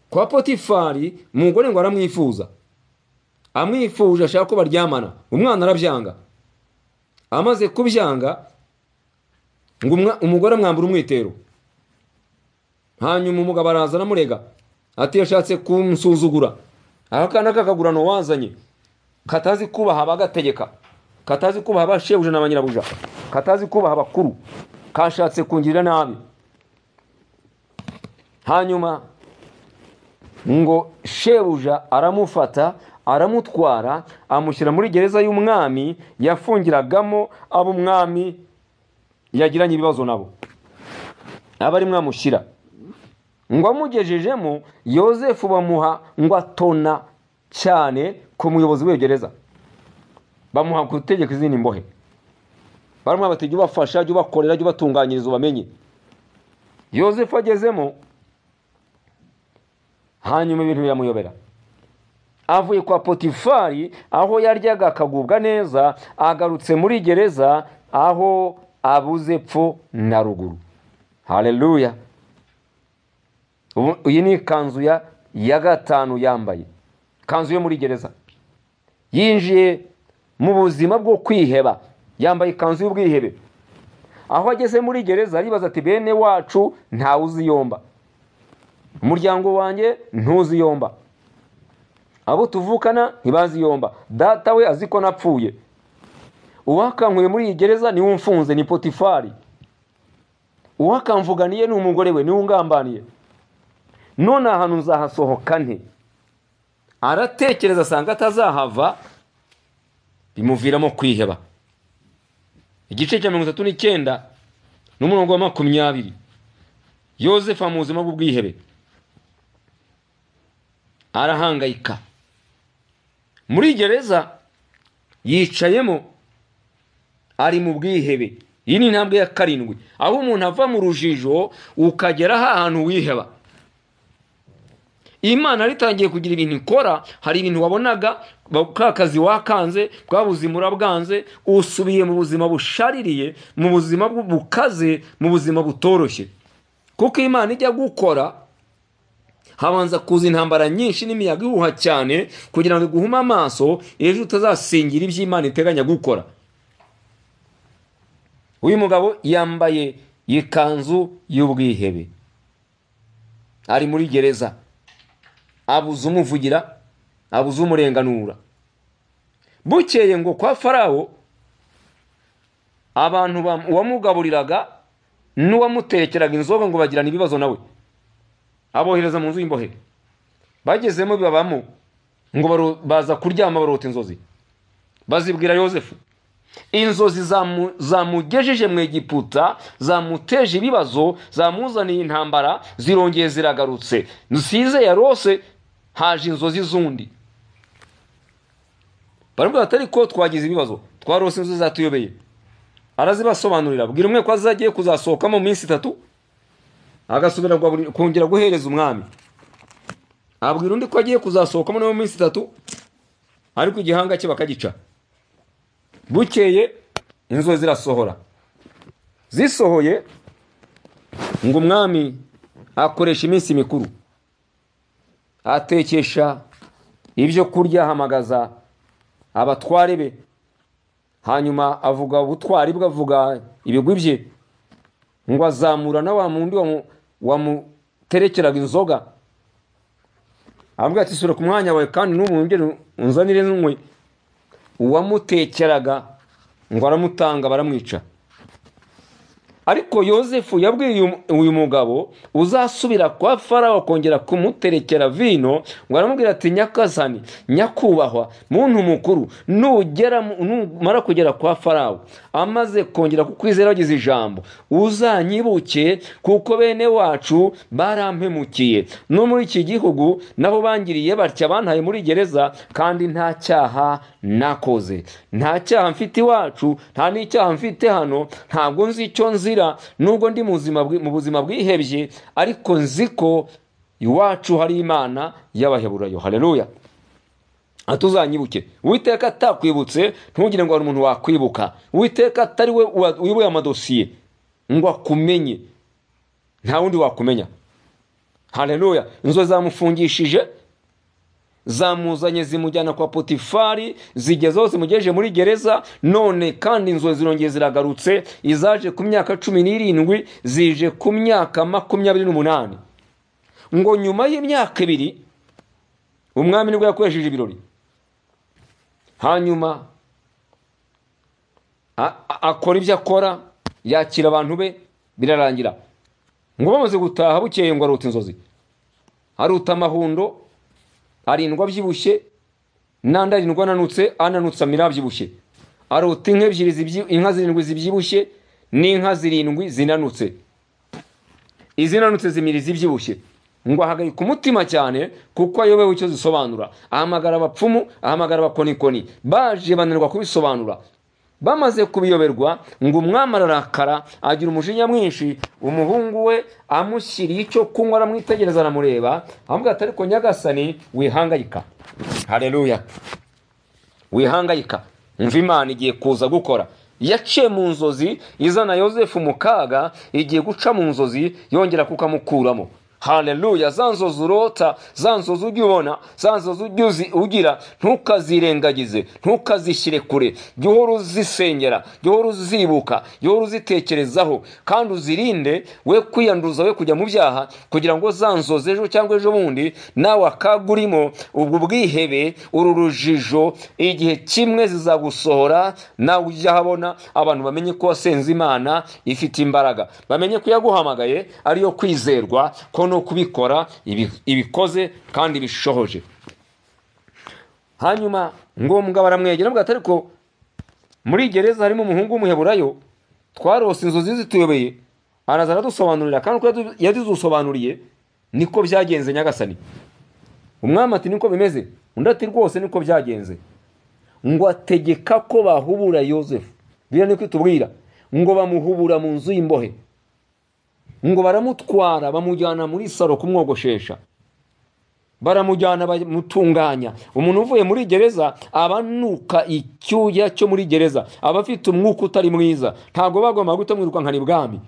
A: Kwa Potifari umugore ngo aramwifuza, amwifuje ashaka ko baryamana, umwana arabyanga. Amaze kubyanga ngo umugore amwambura umwitero, hanyuma umugabo araza aramurega ati yashatse kumusuzugura. Aka kana kakagurano wazanye katazi kubaha abagategeka, katazi kubaha abashebuja na banyirabuja, katazi kubaha abakuru, kashatse kungirira nabi. Hanyuma ngo shebuja aramufata aramutwara amushyira muri gereza y'umwami yafungiragamo abo umwami yagiranye ibibazo nabo, aba ari mwamushyira. Ngo amugejejemo Yosefu bamuha ngo atona cyane ku muyobozi w'iyo gereza, bamuha gutegeka izindi mbohe. Baramubwira bati jya ubafasha, jya ubakorera, jya ubatunganyiriza ubamenye. Yosefu agezemo, hanyuma ibintu biramuyobera. Avuye kwa Potifari aho yaryaga akagubwa neza, agarutse muri gereza aho abuze pfo na ruguru. Haleluya. Iyi ni ikanzu ya gatanu yambaye, ikanzu yo muri gereza. Yinjiye mu buzima bwo kwiheba, yambaye ikanzu y'ubwihebe. Aho ageze muri gereza aribaza ati bene wacu ntawe uziyomba, umuryango wanjye ntuziyomba, abo tuvukana ntibaziyomba, data we azi ko napfuye, uwakankuye muri iyi gereza niwe umfunze, ni Potifari, uwakamvuganiye ni umugore we, niwe ungambaniye, none ahantu nzahasohoka nte? Aratekereza asanga atazahava, bimuviramo kwiheba. Igice cya 39 n'umurongo wa 20, Yosefu mu buzima bw'ubwihebe arahangayika. Muri gereza yicayemo ari mu bwihebe. Iyi ni intambwe ya karindwi, aho umuntu ava mu rujijo ukagera ahantu wiheba. Imana ritangiye kugira ibintu ikora, hari ibintu wabonaga ka kazi wakanze, bwa buzima urabwanze, usubiye mu buzima bushaririye, mu buzima bukaze, mu buzima butoroshye. Kuko Imana ijya gukora habanza kuza intambara nyinshi n'imiyaga ihuha cyane kugira ngo iguhume amaso, ejo utazasingira iby'Imana iteganya gukora. Uyu mugabo yambaye ikanzu y'ubwihebe, ari muri gereza, abuze umuvugira, abuze umurenganura. Bukeye ngo kwa Farawo abantu uwamugaburiraga n'uwamutekeraga inzoga ngo bagirana ibibazo nawe, abohereza mu nzu y'imbohe. Bagezemo bibabamo ngo baza kuryama barota inzozi, bazibwira Yosefu. Inzozi zamugejeje mu Egiputa, zamuteje ibibazo, zamuzaniye intambara, zirongeye ziragarutse. Nsize yarose haje inzozi zundi. Baramubwira ati ariko twagize ibibazo, twarose inzozi zatuyobeye. Arazibasobanurira, abwira umwe ko azagiye kuzasohokamo mu minsi 3 agasubira kongera guhereza umwami. Abwira undi ko agiye kuzasohokamo mu minsi 3 ariko igihanga cye bakagica. Bukeye inzozi zirasohora. Zisohoye ngo umwami akoresha iminsi mikuru, atekesha ibyo kurya, ahamagaza abatware be, hanyuma avuga ubutwari bwe, avuga ibigwi bye, ngo azamura na wa mundi wamuterekeraga inzoga. Aramubwira ati sura ku mwanya wawe kandi n'ubu wongere unzanire n'unywe. Uwamutekeraga ngo aramutanga baramwica. Ariko Yosefu yabwiye uyu mugabo uzasubira kwa Farawo kongera kumuterekera vino, ngo aramubwira ati nyakazani, nyakubahwa, muntu mukuru, nugera numara kugera kwa Farawo amaze kongera kukwizera wagize ijambo, uzanyibuke kuko bene wacu barampemukiye, no muri iki gihugu nabo bangiriye batya, bantaye muri gereza kandi nta cyaha nakoze, nta cyaha mfite iwacu, nta n'icyaha mfite hano, ntabwo nzi icyo nzira, nubwo ndi mu buzima bwihebye, ariko nzi ko iwacu hari Imana y'Abaheburayo. Haleluya. Atuzanyibuke. Uwiteka atakwibutse ntugire ngo hari umuntu wakwibuka. Uwiteka atari we uyoboye amadosiye ngo akumenye, nta wundi wakumenya. Haleluya. Inzozi zamufungishije, zamuzanye zimujyana kwa Potifari, zigezeho zimugejeje muri gereza. None kandi inzozi zirongeye ziragarutse, izaje ku myaka 17 zije ku myaka 28. Ngo nyuma y'imyaka 2 umwami nibwo yakoresheje ibirori, hanyuma akora ibyo akora, yakira abantu be, birarangira. Ngo bamaze gutaha bukeye ngo arota inzozi, arota amahundo arindwa abyibushye, n'andi arindwa ananutse, ananutse amira abyibushye. Arota inka ebyiri, inka 7 zibyibushye n'inka 7 zinanutse, izinanutse zimira izibyibushye. Ngo ahagarika umutima cyane kuko ayobewe icyo zisobanura. Ahamagara abapfumu, ahamagara abakonikoni, baje bananirwa kubisobanura. Bamaze kubiyoberwa, ngo umwami ararakara, agira umujinya mwinshi. Umuhungu we amushyiriye icyo kunywa, aramwitegereza, aramureba, aramubwira ati ariko nyagasani wihangayika. Haleluya. Wihangayika, umva Imana igiye kuza gukora. Yaciye mu nzozi izana Yosefu mu kaga, igiye guca mu nzozi yongera kukamukuramo. Haleluya. Za nzozi urota, za nzozi ujya ubona, za nzozi ujya ugira, ntukazirengagize, ntukazishyire kure, jya uhora uzisengera, jya uhora uzibuka, jya uhora uzitekerezaho, kandi uzirinde we kwiyanduza, we kujya mu byaha, kugira ngo za nzozi ejo cyangwa ejo bundi nawe akaga urimo, ubwo bwihebe, uru rujijo, igihe kimwe zizagusohora, nawe ujya ahabona, abantu bamenye ko wasenze Imana ifite imbaraga, bamenye ko yaguhamagaye ariyo kwizerwa, ko no kubikora ibikoze kandi bishohoje. Hanyuma ngo mugabo aramwegera aramubwira ati ariko muri gereza harimo umuhungu w'umuheburayo, twarose inzozi zituyobeye, araza aradusobanurira, kandi uko yadusobanuriye niko byagenze nyagasani. Umwami ati niko bimeze, undi ati rwose niko byagenze. Ngo ategeka ko bahubura Yosefu, biriya niko itubwira, ngo bamuhubura mu nzu y'imbohe, ngo baramutwara bamujyana muri saro kumwogoshesha, baramujyana bamutunganya. Umuntu uvuye muri gereza abanuka icyuya cyo muri gereza, aba afite umwuka utari mwiza, ntabwo bagomba guhita bamwirukankana ibwami,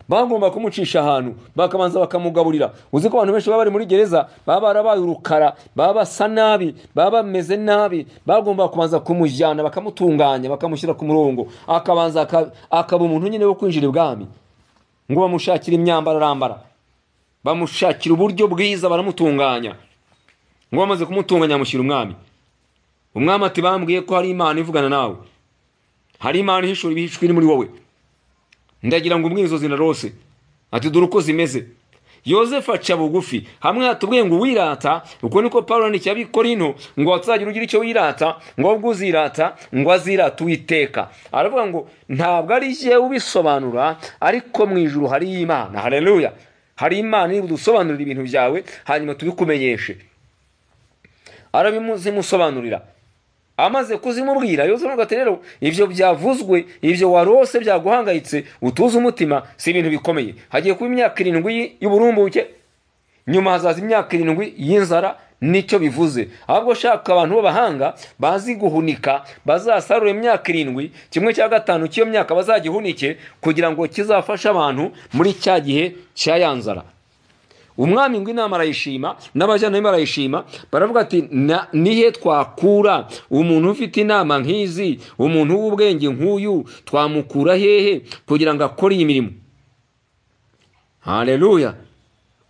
A: bagomba kumucisha ahantu bakabanza bakamugaburira. Uzi ko abantu benshi baba bari muri gereza baba barabaye urukara, baba basa nabi, baba bameze nabi, bagomba kubanza kumujyana bakamutunganya, bakamushyira ku murongo, akabanza akaba umuntu nyine wo kwinjira ibwami. Ngo bamushakira imyambaro arambara, bamushakira uburyo bwiza baramutunganya. Ngo bamaze kumutunganya bamushyira umwami. Umwami ati bambwiye ko hari Imana ivugana nawe, hari Imana ihishura ibihishwe iri muri wowe, ndagira ngo umbwire inzozi narose. Ati dore uko zimeze. Yosefu aca bugufi, hamwe hatubwiye ngo wirata, uko niko Pawulo yandikiye Abikorinto, ngo hatazagira ugira icyo wirata, ngo ahubwo uzirata ngo azirate Uwiteka. Aravuga ngo ntabwo ari jyewe ubisobanura, ariko mu ijuru hari Imana. Haleluya. Hari Imana iri budusobanurire ibintu byawe, hanyuma tubikumenyeshe. Arabimuzimusobanurira. Amaze kuzimubwira, Yosefu ati rero ibyo byavuzwe, ibyo warose byaguhangayitse, utuze umutima, si ibintu bikomeye. Hagiye kuba imyaka 7 y'uburumbuke, nyuma hazaza imyaka 7 y'inzara, nicyo bivuze. Ahubwo shaka abantu b'abahanga bazi guhunika, bazasarura imyaka 7, 1/5 cy'iyo myaka bazagihunike, kugira ngo kizafashe abantu muri cya gihe cya ya nzara. Umwami ngo inama arayishima, n'abajyanama barayishima, baravuga ati nihe twakura umuntu ufite inama nk'izi, umuntu w'ubwenge nk'uyu, twamukura hehe kugira ngo akore iyi mirimo? Haleluya.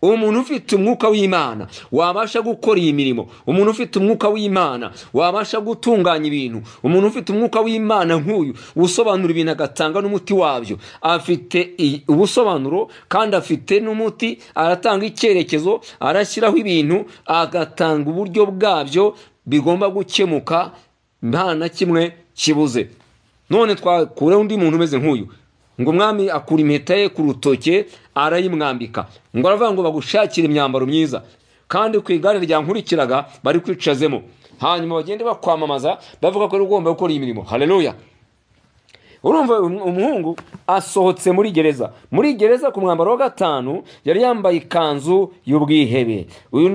A: Umuntu ufite umwuka w'Imana wabasha gukora iyi mirimo, umuntu ufite umwuka w'Imana wabasha gutunganya ibintu, umuntu ufite umwuka w'Imana nk'uyu usobanura ibintu agatanga n'umuti wabyo, afite ubusobanuro kandi afite n'umuti, aratanga icyerekezo, arashyiraho ibintu, agatanga uburyo bwabyo bigomba gukemuka nta na kimwe kibuze. None twakure undi muntu umeze nk'uyu? Ngo umwami akura impeta ye ku rutoke arayimwambika, ngo aravuga ngo bagushakire imyambaro myiza, kandi ku igare ryankurikiraga bari kwicazemo, hanyuma bagende bakwamamaza bavuga ko ugomba gukora iyi mirimo. Haleluya! Urumva umuhungu asohotse muri gereza. Muri gereza ku mwambaro wa gatanu yari yambaye ikanzu y'ubwihebe. Uyu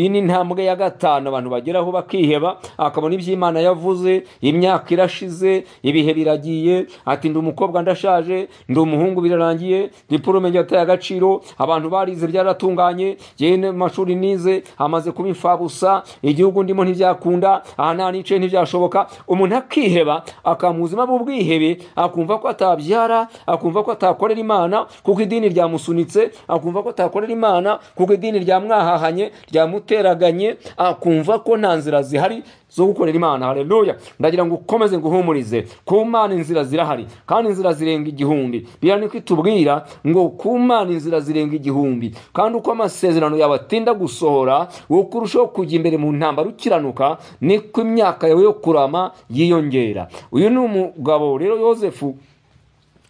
A: ni intambwe ya gatanu abantu bageraho bakiheba, akabona iby'Imana yavuze, imyaka irashize, ibihe biragiye, ati ndi umukobwa ndashaje, ndi umuhungu birarangiye, diplome yataye agaciro, abantu barize byaratunganye, jyewe amashuri nize amaze kuba imfabusa, igihugu ndimo ntibyakunda, aha nta nicaye ntibyashoboka. Umuntu akiheba, akamuzima bw'ubwihebe, akumva ko atabyara, akumva ko atakorera Imana kuko idini ryamusunitse, akumva ko atakorera Imana kuko idini ryamwahahanye, ryamuteraganye, akumva ko nta nzira zihari zo gukorera Imana. Haleluya! Ndagira ngo ukomeze nguhumurize, ku Mana inzira zirahari, kandi inzira zirenga igihumbi. Biriya niko itubwira ngo ku Mana inzira zirenga igihumbi, kandi uko amasezerano yawe atinda gusohora, uko urushaho kujya imbere mu ntambara ukiranuka, niko imyaka yawe yo kurama yiyongera. Uyu ni umugabo rero Yozefu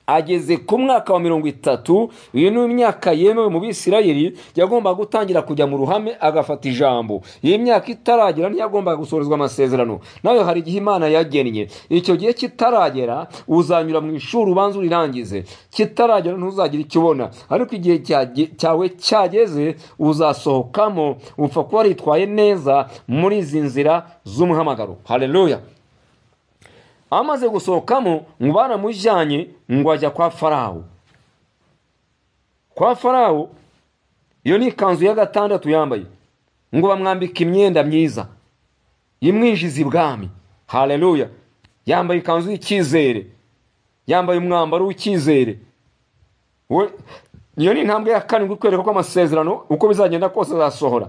A: ageze ku mwaka wa 30, uyu ni imyaka yemewe mu Bisirayeli, yagomba gutangira kujya mu ruhame agafata ijambo. Iyi myaka itaragera ntiyagombaga gusorezwa amasezerano. Nawe hari igihe Imana yagennye, icyo gihe kitaragera uzanyura mu ishuri ubanza urirangize, kitaragera ntuzagira icyo ubona, ariko igihe cyawe cyageze uzasohokamo, upfa kuba waritwaye neza muri izi nzira z'umuhamagaro. Haleluya! Amaze gusohokamo ngo baramujyanye ngo ajya kwa Farawo. Kwa Farawo iyo ni ikanzu ya gatandatu yambaye, ngo bamwambika imyenda myiza imwinjiza ibwami. Haleluya! Yambaye ikanzu y'icyizere, yambaye umwambaro w'icyizere. Iyo ni intambwe ya karindwi ikwereka ko amasezerano uko bizagenda kose azasohora.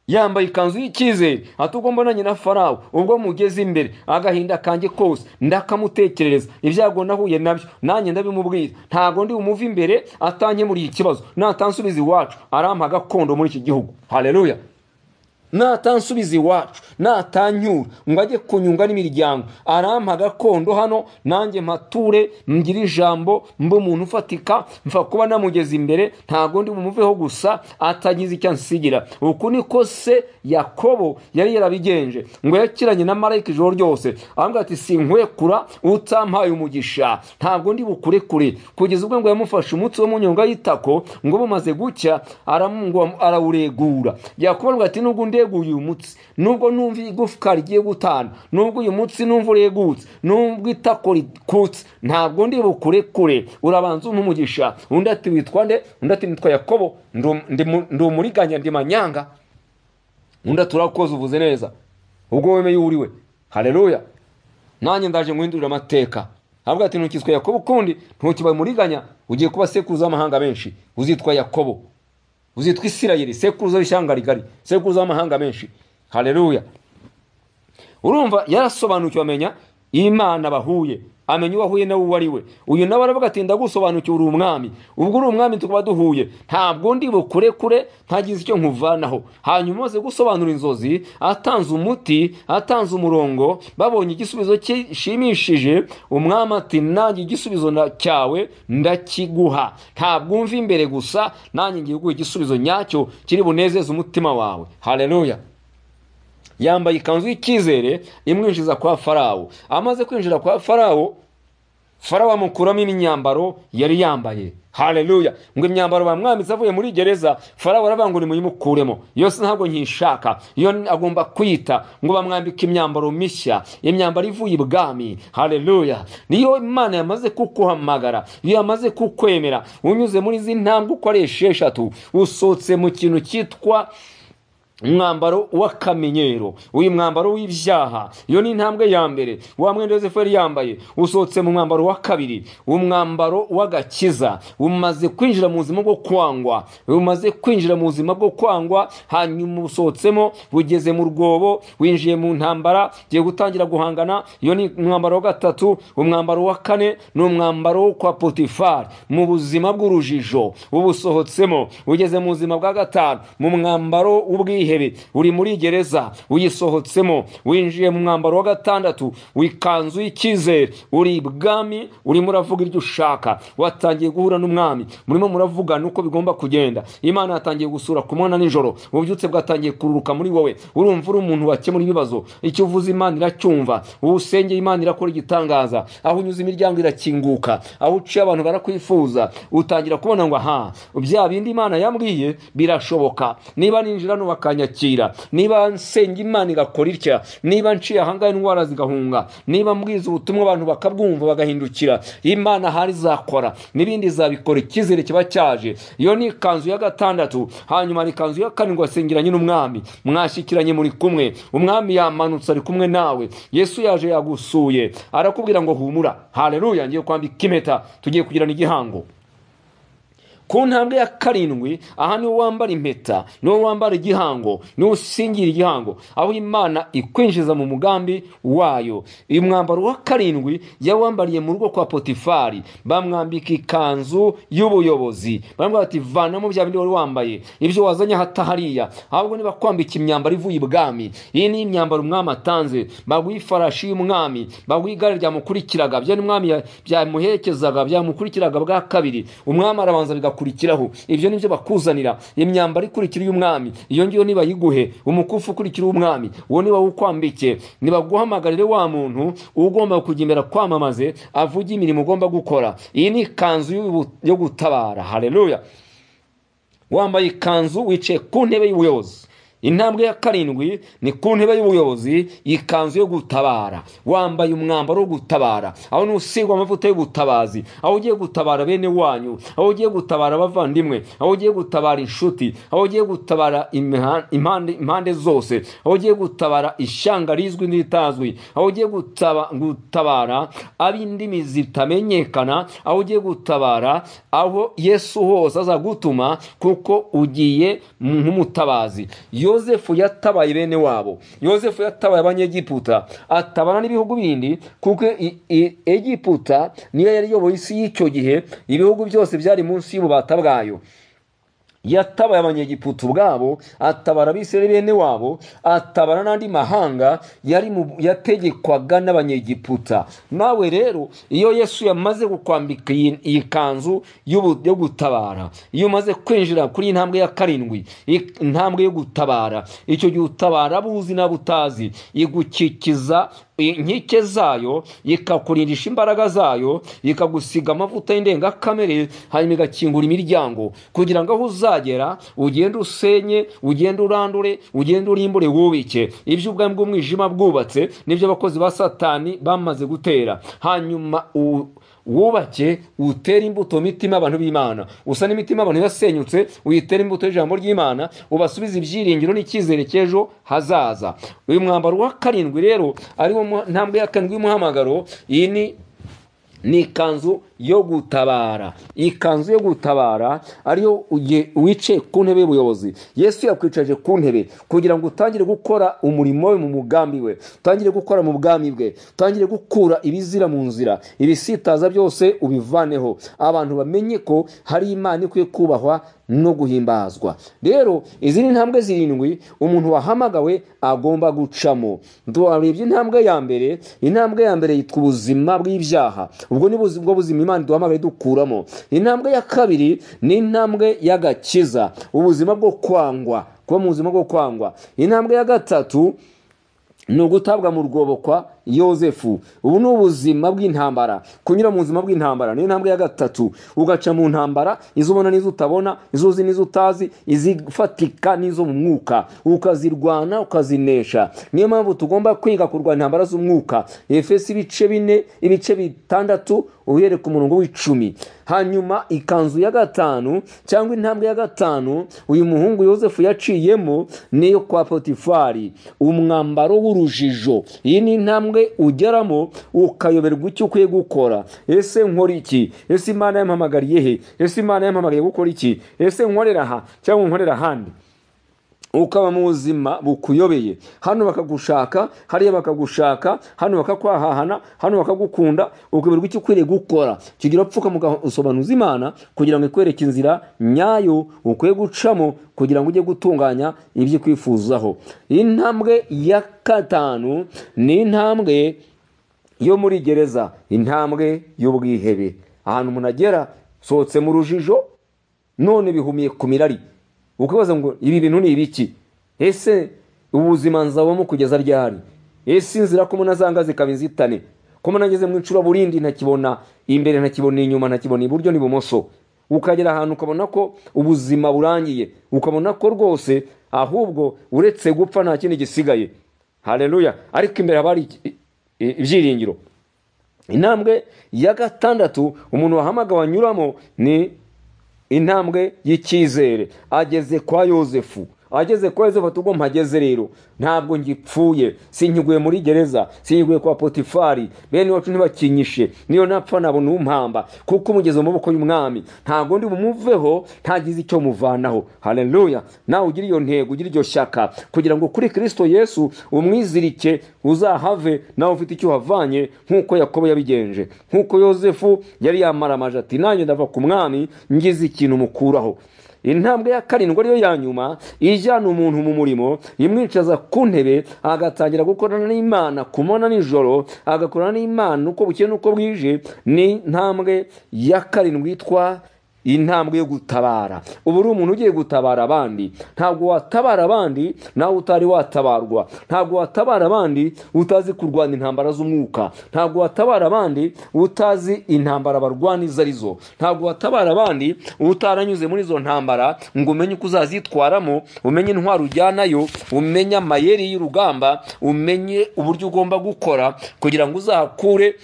A: Yambaye ikanzu y'icyizere, ati ubwo mbonanye na Farawo, ubwo mugeze imbere, agahinda kanjye kose ndakamutekerereza, ibyago nahuye nabyo nanjye ndabimubwira, ntago ndi umuva imbere atankemuriye ikibazo, natansubiza iwacu arampa gakondo muri iki gihugu. Haleluya! Natansubiza iwacu, natanyura ngo ajye kunyunga n'imiryango, arampa gakondo hano nanjye mpature, ngira ijambo, mbe umuntu ufatika, mfa kuba namugeze imbere, ntago ndi bumuveho gusa atagize icyo ansigira. Uku niko se Yakobo yari yarabigenje, ngo yakiranye na marayika ijoro ryose, aramubwira ati sinkwekura utampaye umugisha, ntabwo ndi bukurekure, kugeza ubwo ngo yamufashe umutsi wo mu nyonga y'itako, ngo bumaze gucya arawuregura. Yakobo aramubwira ati nubwo ndeguye uyu mutsi, nubwo numva igufwa rigiye gutana, nubwo uyu mutsi numva uregutse, nubwo itako rikutse, ntabwo ndi bukurekure, urabanza umpe umugisha. Undi ati witwa nde? Undi ati nitwa Yakobo, ndi umuriganya, ndi manyanga. Undi ati urakoze, uvuze neza, ubwo wemeye uriwe. Haleluya! Nanjye ndaje nguhindurira amateka. Avuga ati ntukiswe Yakobo ukundi, ntukibaye umuriganya, ugiye kuba sekuruza w'amahanga menshi, uzitwa Yakobo, uzitwa Isirayeli, sekuruza w'ishyanga rigari, sekuruza w'amahanga menshi. Haleluya! Urumva yarasobanukiwe, amenya Imana bahuye, amenya uwahuye nawe uwo ari we. Uyu nawe aravuga ati ndagusobanukiwe, uri umwami, ubwo uri umwami tukaba duhuye, ntabwo ndi bukurekure ntagize icyo nkuvanaho. Hanyuma umaze gusobanura inzozi, atanze umuti, atanze umurongo, babonye igisubizo gishimishije, umwami ati nanjye igisubizo cyawe ndakiguha, ntabwo umva imbere gusa, nanjye ngiye kuguha igisubizo nyacyo kiri bunezeze umutima wawe. Haleluya! Yambaye ikanzu y'icyizere imwinjiza kwa Farawo. Amaze kwinjira kwa Farawo, Farawo amukuramo imyambaro yari yambaye. Haleluya! Ngo imyambaro bamwambitse avuye muri gereza, Farawo aravuga ngo nimuyimukuremo, yose ntabwo nkishaka, iyo agomba kwita. Ngo bamwambika imyambaro mishya, imyambaro ivuye ibwami. Haleluya! Niyo Imana yamaze kukuhamagara, iyo yamaze kukwemera, unyuze muri izi ntambwe uko ari 6, usohotse mu kintu cyitwa Umwambaro w'akamenyero, uyu mwambaro w'ibyaha. Iyo ni intambwe ya mbere. Wa mwenda Yosefu yari yambaye usohotse mu mwambaro wa kabiri, umwambaro w'agakiza. Umaze kwinjira mu buzima bwo kwangwa, umaze kwinjira mu buzima bwo kwangwa, hanyuma usohotsemo, bugeze mu rwobo, winjiye mu ntambara, ugiye gutangira guhangana. Iyo ni umwambaro wa gatatu. Umwambaro wa kane ni umwambaro wo kwa Potifari, mu buzima bw'urujijo, ubusohotsemo, ugeze mu buzima bwa gatanu, mu mwambaro w'ubwihebe, uri muri gereza, uyisohotsemo, winjiye mu mwambaro wa gatandatu w'ikanzu y'icyizere, uri ibwami, urimo uravuga ibyo ushaka, watangiye guhura n'umwami, murimo muravugana uko bigomba kugenda. Imana yatangiye gusura ku manywa na nijoro, ububyutse bwatangiye kururuka muri wowe, urumva uri umuntu wakemura ibibazo, icyo uvuze Imana iracyumva, uwo usengeye Imana irakora igitangaza, aho unyuze imiryango irakinguka, aho uciye abantu barakwifuza, utangira kubona ngo aha bya bindi Imana yambwiye birashoboka, niba ninjira hano bakanyakira, niba nsenga Imana igakora itya, niba nciye ahangaha indwara zigahunga, niba mbwiza ubutumwa abantu bakabwumva bagahindukira, Imana hari izakora n'ibindi izabikora, icyizere kiba cyaje. Iyo ni ikanzu ya gatandatu. Hanyuma ni ikanzu ya karindwi, wasengiranye n'umwami, mwashyikiranye, muri kumwe, umwami yamanutse ari kumwe nawe, Yesu yaje yagusuye, arakubwira ngo humura, haleluya, ngiye kwambika impeta, tugiye kugirana igihango. Ku ntambwe ya karindwi, aha niwo wambara impeta, niwo wambara igihango, niwo usingira igihango, aho Imana ikwinjiza mu mugambi wayo. Uyu mwambaro wa karindwi yawambariye mu rugo kwa Potifari, bamwambika ikanzu y'ubuyobozi, baramubwira bati vanamo bya bindi wari wambaye, ibyo wazanye hatahariya, ahubwo niba kwambika imyambaro ivuye ibwami. Iyi ni imyambaro umwami atanze, baguha ifarashi y'umwami, baguha igare ryamukurikiraga, bya n'umwami byamuherekezaga, byamukurikiraga bwa kabiri, umwami arabanza bigakurikiraho. Ibyo nibyo bakuzanira, imyambaro ikurikira y'umwami, iyo ngiyo nibayiguhe, umukufi ukurikira umwami, uwo niba ukwambike, nibaguhamagarire wa muntu ugomba kujya imbere kwamamaze, avuge imirimo ugomba gukora. Iyi ni ikanzu yo gutabara. Haleluya. Wambaye ikanzu, wicaye ku ntebe y'ubuyobozi. Intambwe ya karindwi ni ku ntebe y'ubuyobozi, ikanzu yo gutabara, wambaye umwambaro wo gutabara, aho nusigwa amavuta y'ubutabazi, aho ugiye gutabara bene wanyu, aho ugiye gutabara abavandimwe, aho ugiye gutabara inshuti, aho ugiye gutabara impande zose, aho ugiye gutabara ishyanga rizwi n'itazwi, aho ugiye gutabara ab'indimi zitamenyekana, aho ugiye gutabara aho Yesu hose azagutuma, kuko ugiye nk'umutabazi. Yosefu yatabaye bene wabo, Yosefu yatabaye abanyegiputa, atabara n'ibihugu bindi, kuko Egiputa niyo yari iyoboye isi y'icyo gihe, ibihugu byose byari munsi y'ububata bwayo. Yatabaye abanyegiputa ubwabo, atabara abisirayeli bene wabo, atabara n'andi mahanga yari yategekwaga n'abanyegiputa. Nawe rero iyo Yesu yamaze kukwambika iyi kanzu yo gutabara, iyo umaze kwinjira kuri intambwe ya karindwi, intambwe yo gutabara, icyo gihe utabara abuzi n'abutazi, igukikiza inkike zayo, ikakurindisha imbaraga zayo, ikagusiga amavuta y'indengakamere, hanyuma igakingura imiryango kugira ngo aho uzagera ugende usenye, ugende urandure, ugende urimbure, wubike ibyo ubwami bw'umwijima bwubatse n'ibyo abakozi ba Satani bamaze gutera. Hanyuma wubake, utere imbuto mitima abantu b'Imana, usa n'imitima abantu yasenyutse, uyitere imbuto y'ijambo ry'Imana, ubasubize ibyiringiro n'icyizere cy'ejo hazaza. Uyu mwambaro wa karindwi rero ari wo ntambwe ya karindwi y'umuhamagaro, iyi ni ikanzu yo gutabara. Ikanzu yo gutabara ariyo wicaye ku ntebe y'ubuyobozi. Yesu yakwicaje ku ntebe kugira ngo utangire gukora umurimo we mu mugambi we, utangire gukora mu bwami bwe, utangire gukura ibizira mu nzira, ibisitaza byose ubivaneho, abantu bamenye ko hari Imana ikwiye kubahwa no guhimbazwa. Rero izi ni intambwe zirindwi umuntu wahamagawe agomba gucamo. Turebye intambwe ya mbere, intambwe ya mbere yitwa ubuzima bw'ibyaha, ubwo ni bwo buzima Imana duhamagaye dukuramo. Intambwe ya kabiri ni intambwe y'agakiza, ubuzima bwo kwangwa, kuba mu buzima bwo kwangwa. Intambwe ya gatatu ni ugutabwa mu rwobo kwa Yosefu, ubu ni ubuzima bw'intambara, kunyura mu buzima bw'intambara ni intambwe ya gatatu. Ugaca mu ntambara, izo ubona n'izo utabona, izo uzi n'izo utazi, izifatika n'izo mu mwuka, ukazirwana ukazinesha. Niyo mpamvu tugomba kwiga kurwana intambara z'umwuka. Efesi ibice 4, ibice 6, uhereye ku murongo w'10. Hanyuma ikanzu ya 5 cyangwa intambwe ya 5 uyu muhungu Yosefu yaciyemo niyo kwa Potifari, umwambaro w'urujijo. Iyi ni intambwe ugeramo ukayoberwa icyo ukwiye gukora. Ese nkora iki? Ese Imana yampamagariye he? Ese Imana yampamagariye gukora iki? Ese nkorera aha cyangwa nkorera ahandi? Ukaba mu buzima bukuyobeye. Hano bakagushaka, hariya bakagushaka, hano bakakwahahana, hano bakagukunda, ukayoberwa icyo ukwiriye gukora. Kigira upfuka mugasobanuza Imana kugira ngo ikwereke inzira nyayo ukwiye gucamo kugira ngo ujye gutunganya ibyo kwifuzaho. Intambwe ya 5 ni intambwe yo muri gereza, intambwe y'ubwihebe. Ahantu umuntu agera sohotse mu rujijo none bihumiye ku mirari, ukibaza ngo ibi bintu ni ibiki? Ese ubuzima nzabamo kugeza ryari? Ese inzira ko umuntu azanga zikaba inzitane, ko umuntu ageze mu icuraburindi ntakibona imbere, ntakibona inyuma, ntakibona iburyo n'ibumoso, ukagera ahantu ukabona ko ubuzima burangiye, ukabona ko rwose ahubwo uretse gupfa nta kindi gisigaye. Haleluya! Ariko imbere haba hari ibyiringiro. Intambwe ya 6 umuntu wahamagawe anyuramo ni intambwe y'icyizere. Ageze kwa Yosefu, ageze kwa Yosefu ati ubwo mpageze rero ntabwo ngipfuye, sinkiguye muri gereza, sinkiguye kwa Potifari, bene wacu ntibakinyishe, niyo napfa nabona umpamba, kuko umugeze mu maboko y'umwami, ntabwo ndi bumuveho ntagize icyo muvanaho. Haleluya! Nawe ugira iyo ntego, ugira iryo shyaka kugira ngo kuri Kristo Yesu umwizirike, uzahave nawe ufite icyo uhavanye, nk'uko Yakobo yabigenje, nk'uko Yosefu yari yamaramaje ati nanjye ndava ku mwami ngize ikintu mukuraho. Intambwe ya 7 ariyo ya nyuma ijyana umuntu mu murimo, imwicaza ku ntebe agatangira gukorana n'Imana ku manywa nijoro, agakorana n'Imana uko bukeye n'uko bwije. Ni intambwe ya 7 yitwa intambwe yo gutabara. Ubu uri umuntu ugiye gutabara abandi. Ntabwo watabara abandi nawe utari watabarwa. Ntabwo watabara abandi utazi kurwana intambara z'umwuka. Ntabwo watabara abandi utazi intambara barwana izo arizo. Ntabwo watabara abandi utaranyuze muri izo ntambara ngo umenye uko uzazitwaramo, umenye intwaro ujyanayo, umenye amayeri y'urugamba, umenye uburyo ugomba gukora kugira ngo uzahakure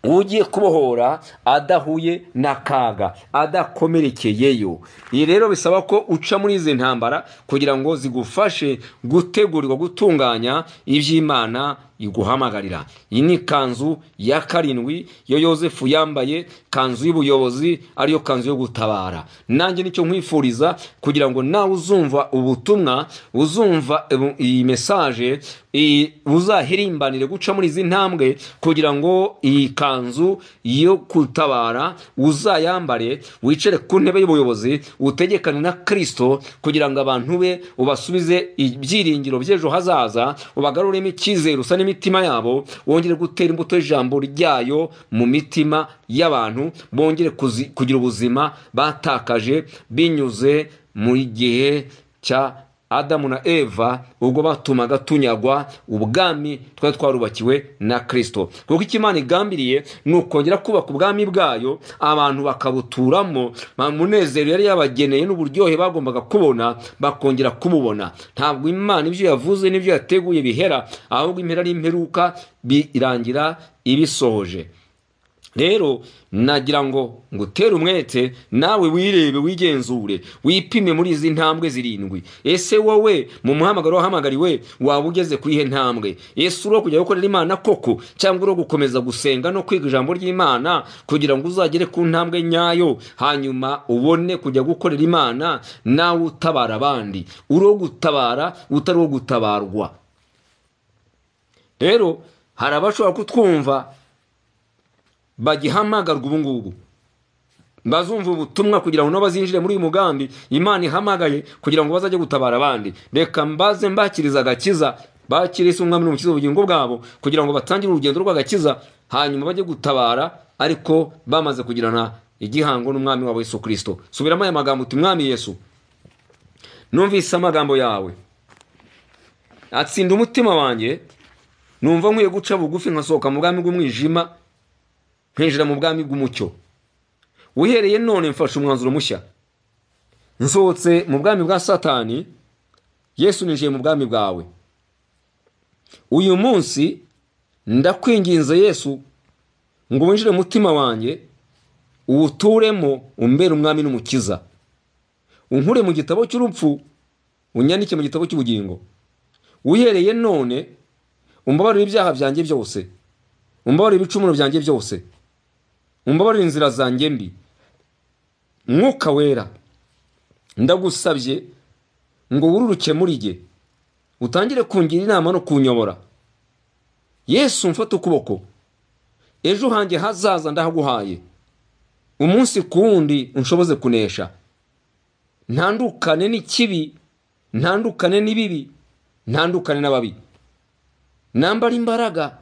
A: ugiye kubohora adahuye n'akaga, adakomerekeyeyo. Iyi rero bisaba ko uca muri izi ntambara kugira ngo zigufashe gutegurirwa gutunganya iby'Imana iguhamagarira. Iyi ni kanzu ya 7 yo Yosefu yambaye, kanzu y'ubuyobozi ariyo kanzu yo gutabara. Nanjye nicyo nkwifuriza kugira ngo nawe uzumva ubutumwa, uzumva iyi message, uzahirimbanire guca muri izi ntambwe kugira ngo iyi kanzu yo gutabara uzayambare, wicare ku ntebe y'ubuyobozi, utegekane na Kristo kugira ngo abantu be ubasubize ibyiringiro by'ejo hazaza, ubagaruremo icyizere usa n'imitima yabo, wongere gutera imbuto y'ijambo ryayo mu mitima y'abantu, bongere kugira ubuzima batakaje binyuze mu gihe cya Adamu na Eva, ubwo batumaga tunyagwa ubwami twari twarubakiwe na Kristo. Kuko icyo Imana igambiriye ni ukongera kubaka ubwami bwayo, abantu bakabuturamo, umunezero yari yabageneye n'uburyohe bagombaga kubona bakongera kububona. Ntabwo Imana ibyo yavuze n'ibyo yateguye bihera, ahubwo impera ari imperuka birangira ibisohoje. Rero nagira ngo ngutere umwete nawe wirebe, wigenzure, wipime muri izi ntambwe 7. Ese wowe mu muhamagaro wahamagariwe waba ugeze ku ihe ntambwe? Ese uri kujya gukorera Imana koko, cyangwa uri gukomeza gusenga no kwiga ijambo ry'Imana kugira ngo uzagere ku ntambwe nyayo, hanyuma ubone kujya gukorera Imana nawe utabara abandi? Uri gutabara utari uwo gutabarwa. Rero hari abashobora kutwumva bagihamagarwa ubu ngubu, bazumva ubutumwa kugira ngo nabo bazinjire muri uyu mugambi Imana ihamagaye kugira ngo bazajye gutabara abandi. Reka mbaze mbakiriza agakiza, bakire Umwami n'Umukiza ubugingo bwabo kugira ngo batangire urugendo rw'agakiza, hanyuma bajye gutabara ariko bamaze kugirana igihango n'Umwami wabo Yesu Kristo. Subiramo aya magambo uti: Mwami Yesu, numvise amagambo yawe atsinda umutima wanjye, numva nkwiye guca bugufi nkasohoka mu bwami bw'umwijima nkinjira mu bwami bw'umucyo. Uhereye none mfashe umwanzuro mushya, nsohotse mu bwami bwa Satani, Yesu ninjiye mu bwami bwawe. Uyu munsi ndakwinginze Yesu ngo winjire mu mutima wanjye, uwuturemo, umbere umwami n'umukiza, unkure mu gitabo cy'urupfu, unyandike mu gitabo cy'ubugingo. Uhereye none umbabarire ibyaha byanjye byose, umbabarire ibicumuro byanjye byose, umbabarire inzira zanjye mbi. Mwuka Wera, ndagusabye ngo wururuke muri jye, utangire kungira inama no kunyobora. Yesu, mfate ukuboko, ejo hanjye hazaza ndahaguhaye, umunsi ku wundi unshoboze kunesha, ntandukane n'ikibi, ntandukane n'ibibi, ntandukane n'ababi. Nambara imbaraga,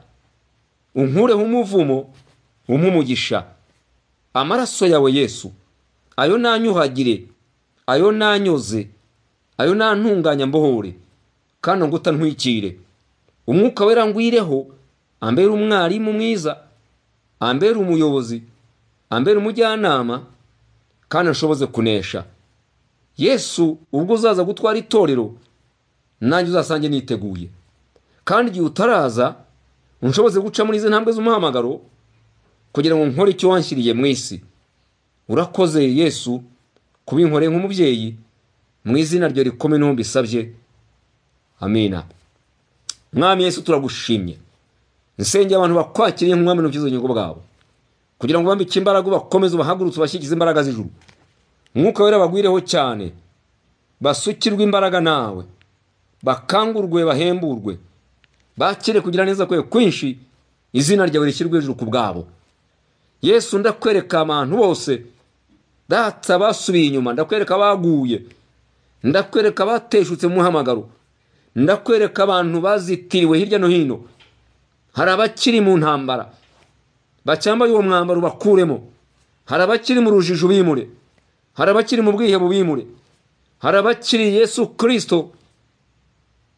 A: unkureho umuvumo, umpe umugisha. Amaraso yawe Yesu, ayo nanyuhagire, ayo nanyoze, ayo nantunganya mbohore, kandi ngo utantwikire. Umwuka Wera ngwireho, ambere umwarimu mwiza, ambere umuyobozi, ambere umujyanama, kandi anshoboze kunesha. Yesu, ubwo uzaza gutwara itorero, nanjye uzasange niteguye. Kandi igihe utaraza, unshoboze guca muri izi ntambwe z'umuhamagaro, kugira ngo nkore icyo wanshyiriye mu isi. Urakoze Yesu kubinkoreye nk'umubyeyi, mu izina ryo rikomeye niho mbisabye, amina. Mwami Yesu, turagushimye. Nsengeye abantu bakwakiriye nk'umwami n'umukiza w'ubugingo bwabo, kugira ngo bambike imbaraga, ubakomeze, ubahagurutse, ubashyigize imbaraga z'ijuru. Umwuka Wera bagwireho cyane, basukirwe imbaraga nawe, bakangurwe, bahemburwe, bakire kugira neza kwawe kwinshi, izina ryawe rishyirwe hejuru ku bwabo. Yesu, ndakwereka abantu bose Data basubiye inyuma, ndakwereka abaguye, ndakwereka abateshutse mu muhamagaro, ndakwereka abantu bazitiriwe hirya no hino. Hari abakiri mu ntambara bacyambaye uwo mwambaro, bakuremo. Hari abakiri mu rujijo, bimure. Hari abakiri mu bwihebe, bimure. Hari abakiri Yesu Kristo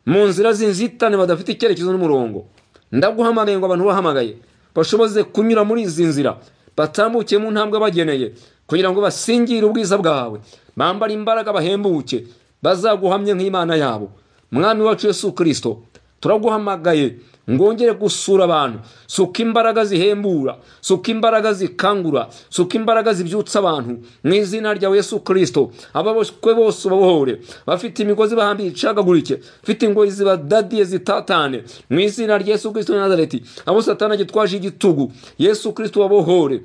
A: mu nzira z'inzitane, badafite icyerekezo n'umurongo. Ndaguhamagaye ngo abantu bahamagaye bashoboze kunyura muri izi nzira, batambuke mu ntambwe bageneye, kugira ngo basingire ubwiza bwawe, bambare imbaraga, bahembuke, bazaguhamye nk'Imana yabo. Mwami wacu Yesu Kristo, turaguhamagaye ngo wongere gusura abantu. Suka imbaraga zihembura, suka imbaraga zikangura, suka imbaraga zibyutsa abantu mu izina rya Yesu Kristo. Ababoshywe bose ubabohore, bafite imigozi bahambiye icagagurike, bafite ingoyi zibadadiye zitatane mu izina rya Yesu Kristo wa Nazareti. Abo Satani agitwaje igitugu, Yesu Kristo ubabohore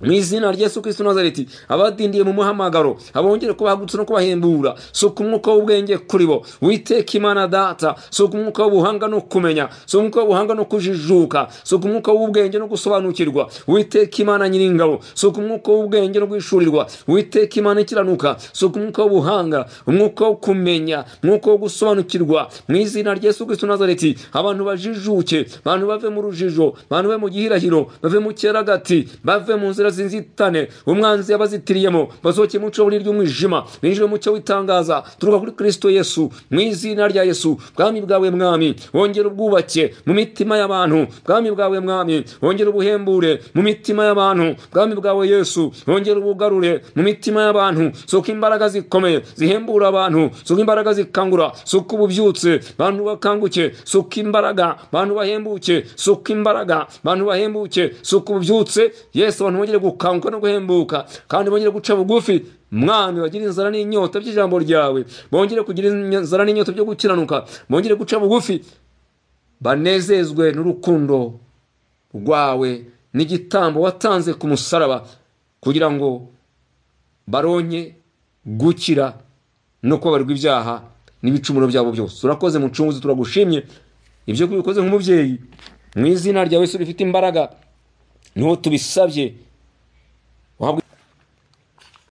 A: mu izina rya Yesu Kristo Nazareti. Abadindiye mu muhamagaro, abongere kubahagurutsa no kubahembura. Suka umwuka w'ubwenge kuri bo, Witeka Imana Data. Suka umwuka w'ubuhanga no kumenya, suka umwuka w'ubuhanga no kujijuka, suka umwuka w'ubwenge no gusobanukirwa, Witeka Imana Nyiringabo. Suka umwuka w'ubwenge no guhishurirwa, Witeka Imana ikiranuka. Suka umwuka w'ubuhanga, umwuka wo kumenya, umwuka wo gusobanukirwa mu izina rya Yesu Kristo Nazareti. Abantu bajijuke, abantu bave mu rujijo, abantu bave mu gihirahiro, bave mu cyeragati, bave mu nzira zinzitane umwanzi yabazitiriyemo, basohoke mu cyo ry'umwijima, binjire mu cyo w'itangaza turuka kuri Kristo Yesu. Mu izina rya Yesu, bwami bwawe Mwami wongere ubwubake mu mitima y'abantu, bwami bwawe Mwami wongere ubuhembure mu mitima y'abantu, bwami bwawe Yesu wongere ubugarure mu mitima y'abantu. Suka imbaraga zikomeye zihembura abantu, suka imbaraga zikangura, suka ububyutse bantu bakanguke, suka imbaraga bantu bahembuke, suka imbaraga bantu bahembuke, suka ububyutse Yesu, abantu bongere gukanguka no guhembuka, kandi bongere guca bugufi. Mwami, bagira inzara n'inyota by'ijambo ryawe, bongere kugira inzara n'inyota byo gukiranuka, bongere guca bugufi, banezezwe n'urukundo rwawe n'igitambo watanze ku musaraba, kugira ngo baronke gukira no kubabarirwa ibyaha n'ibicumuro byabo byose. Urakoze Mucunguzi, turagushimye ibyo kubikoze nk'umubyeyi. Mu izina ryawe Yesu rifite imbaraga niho tubisabye.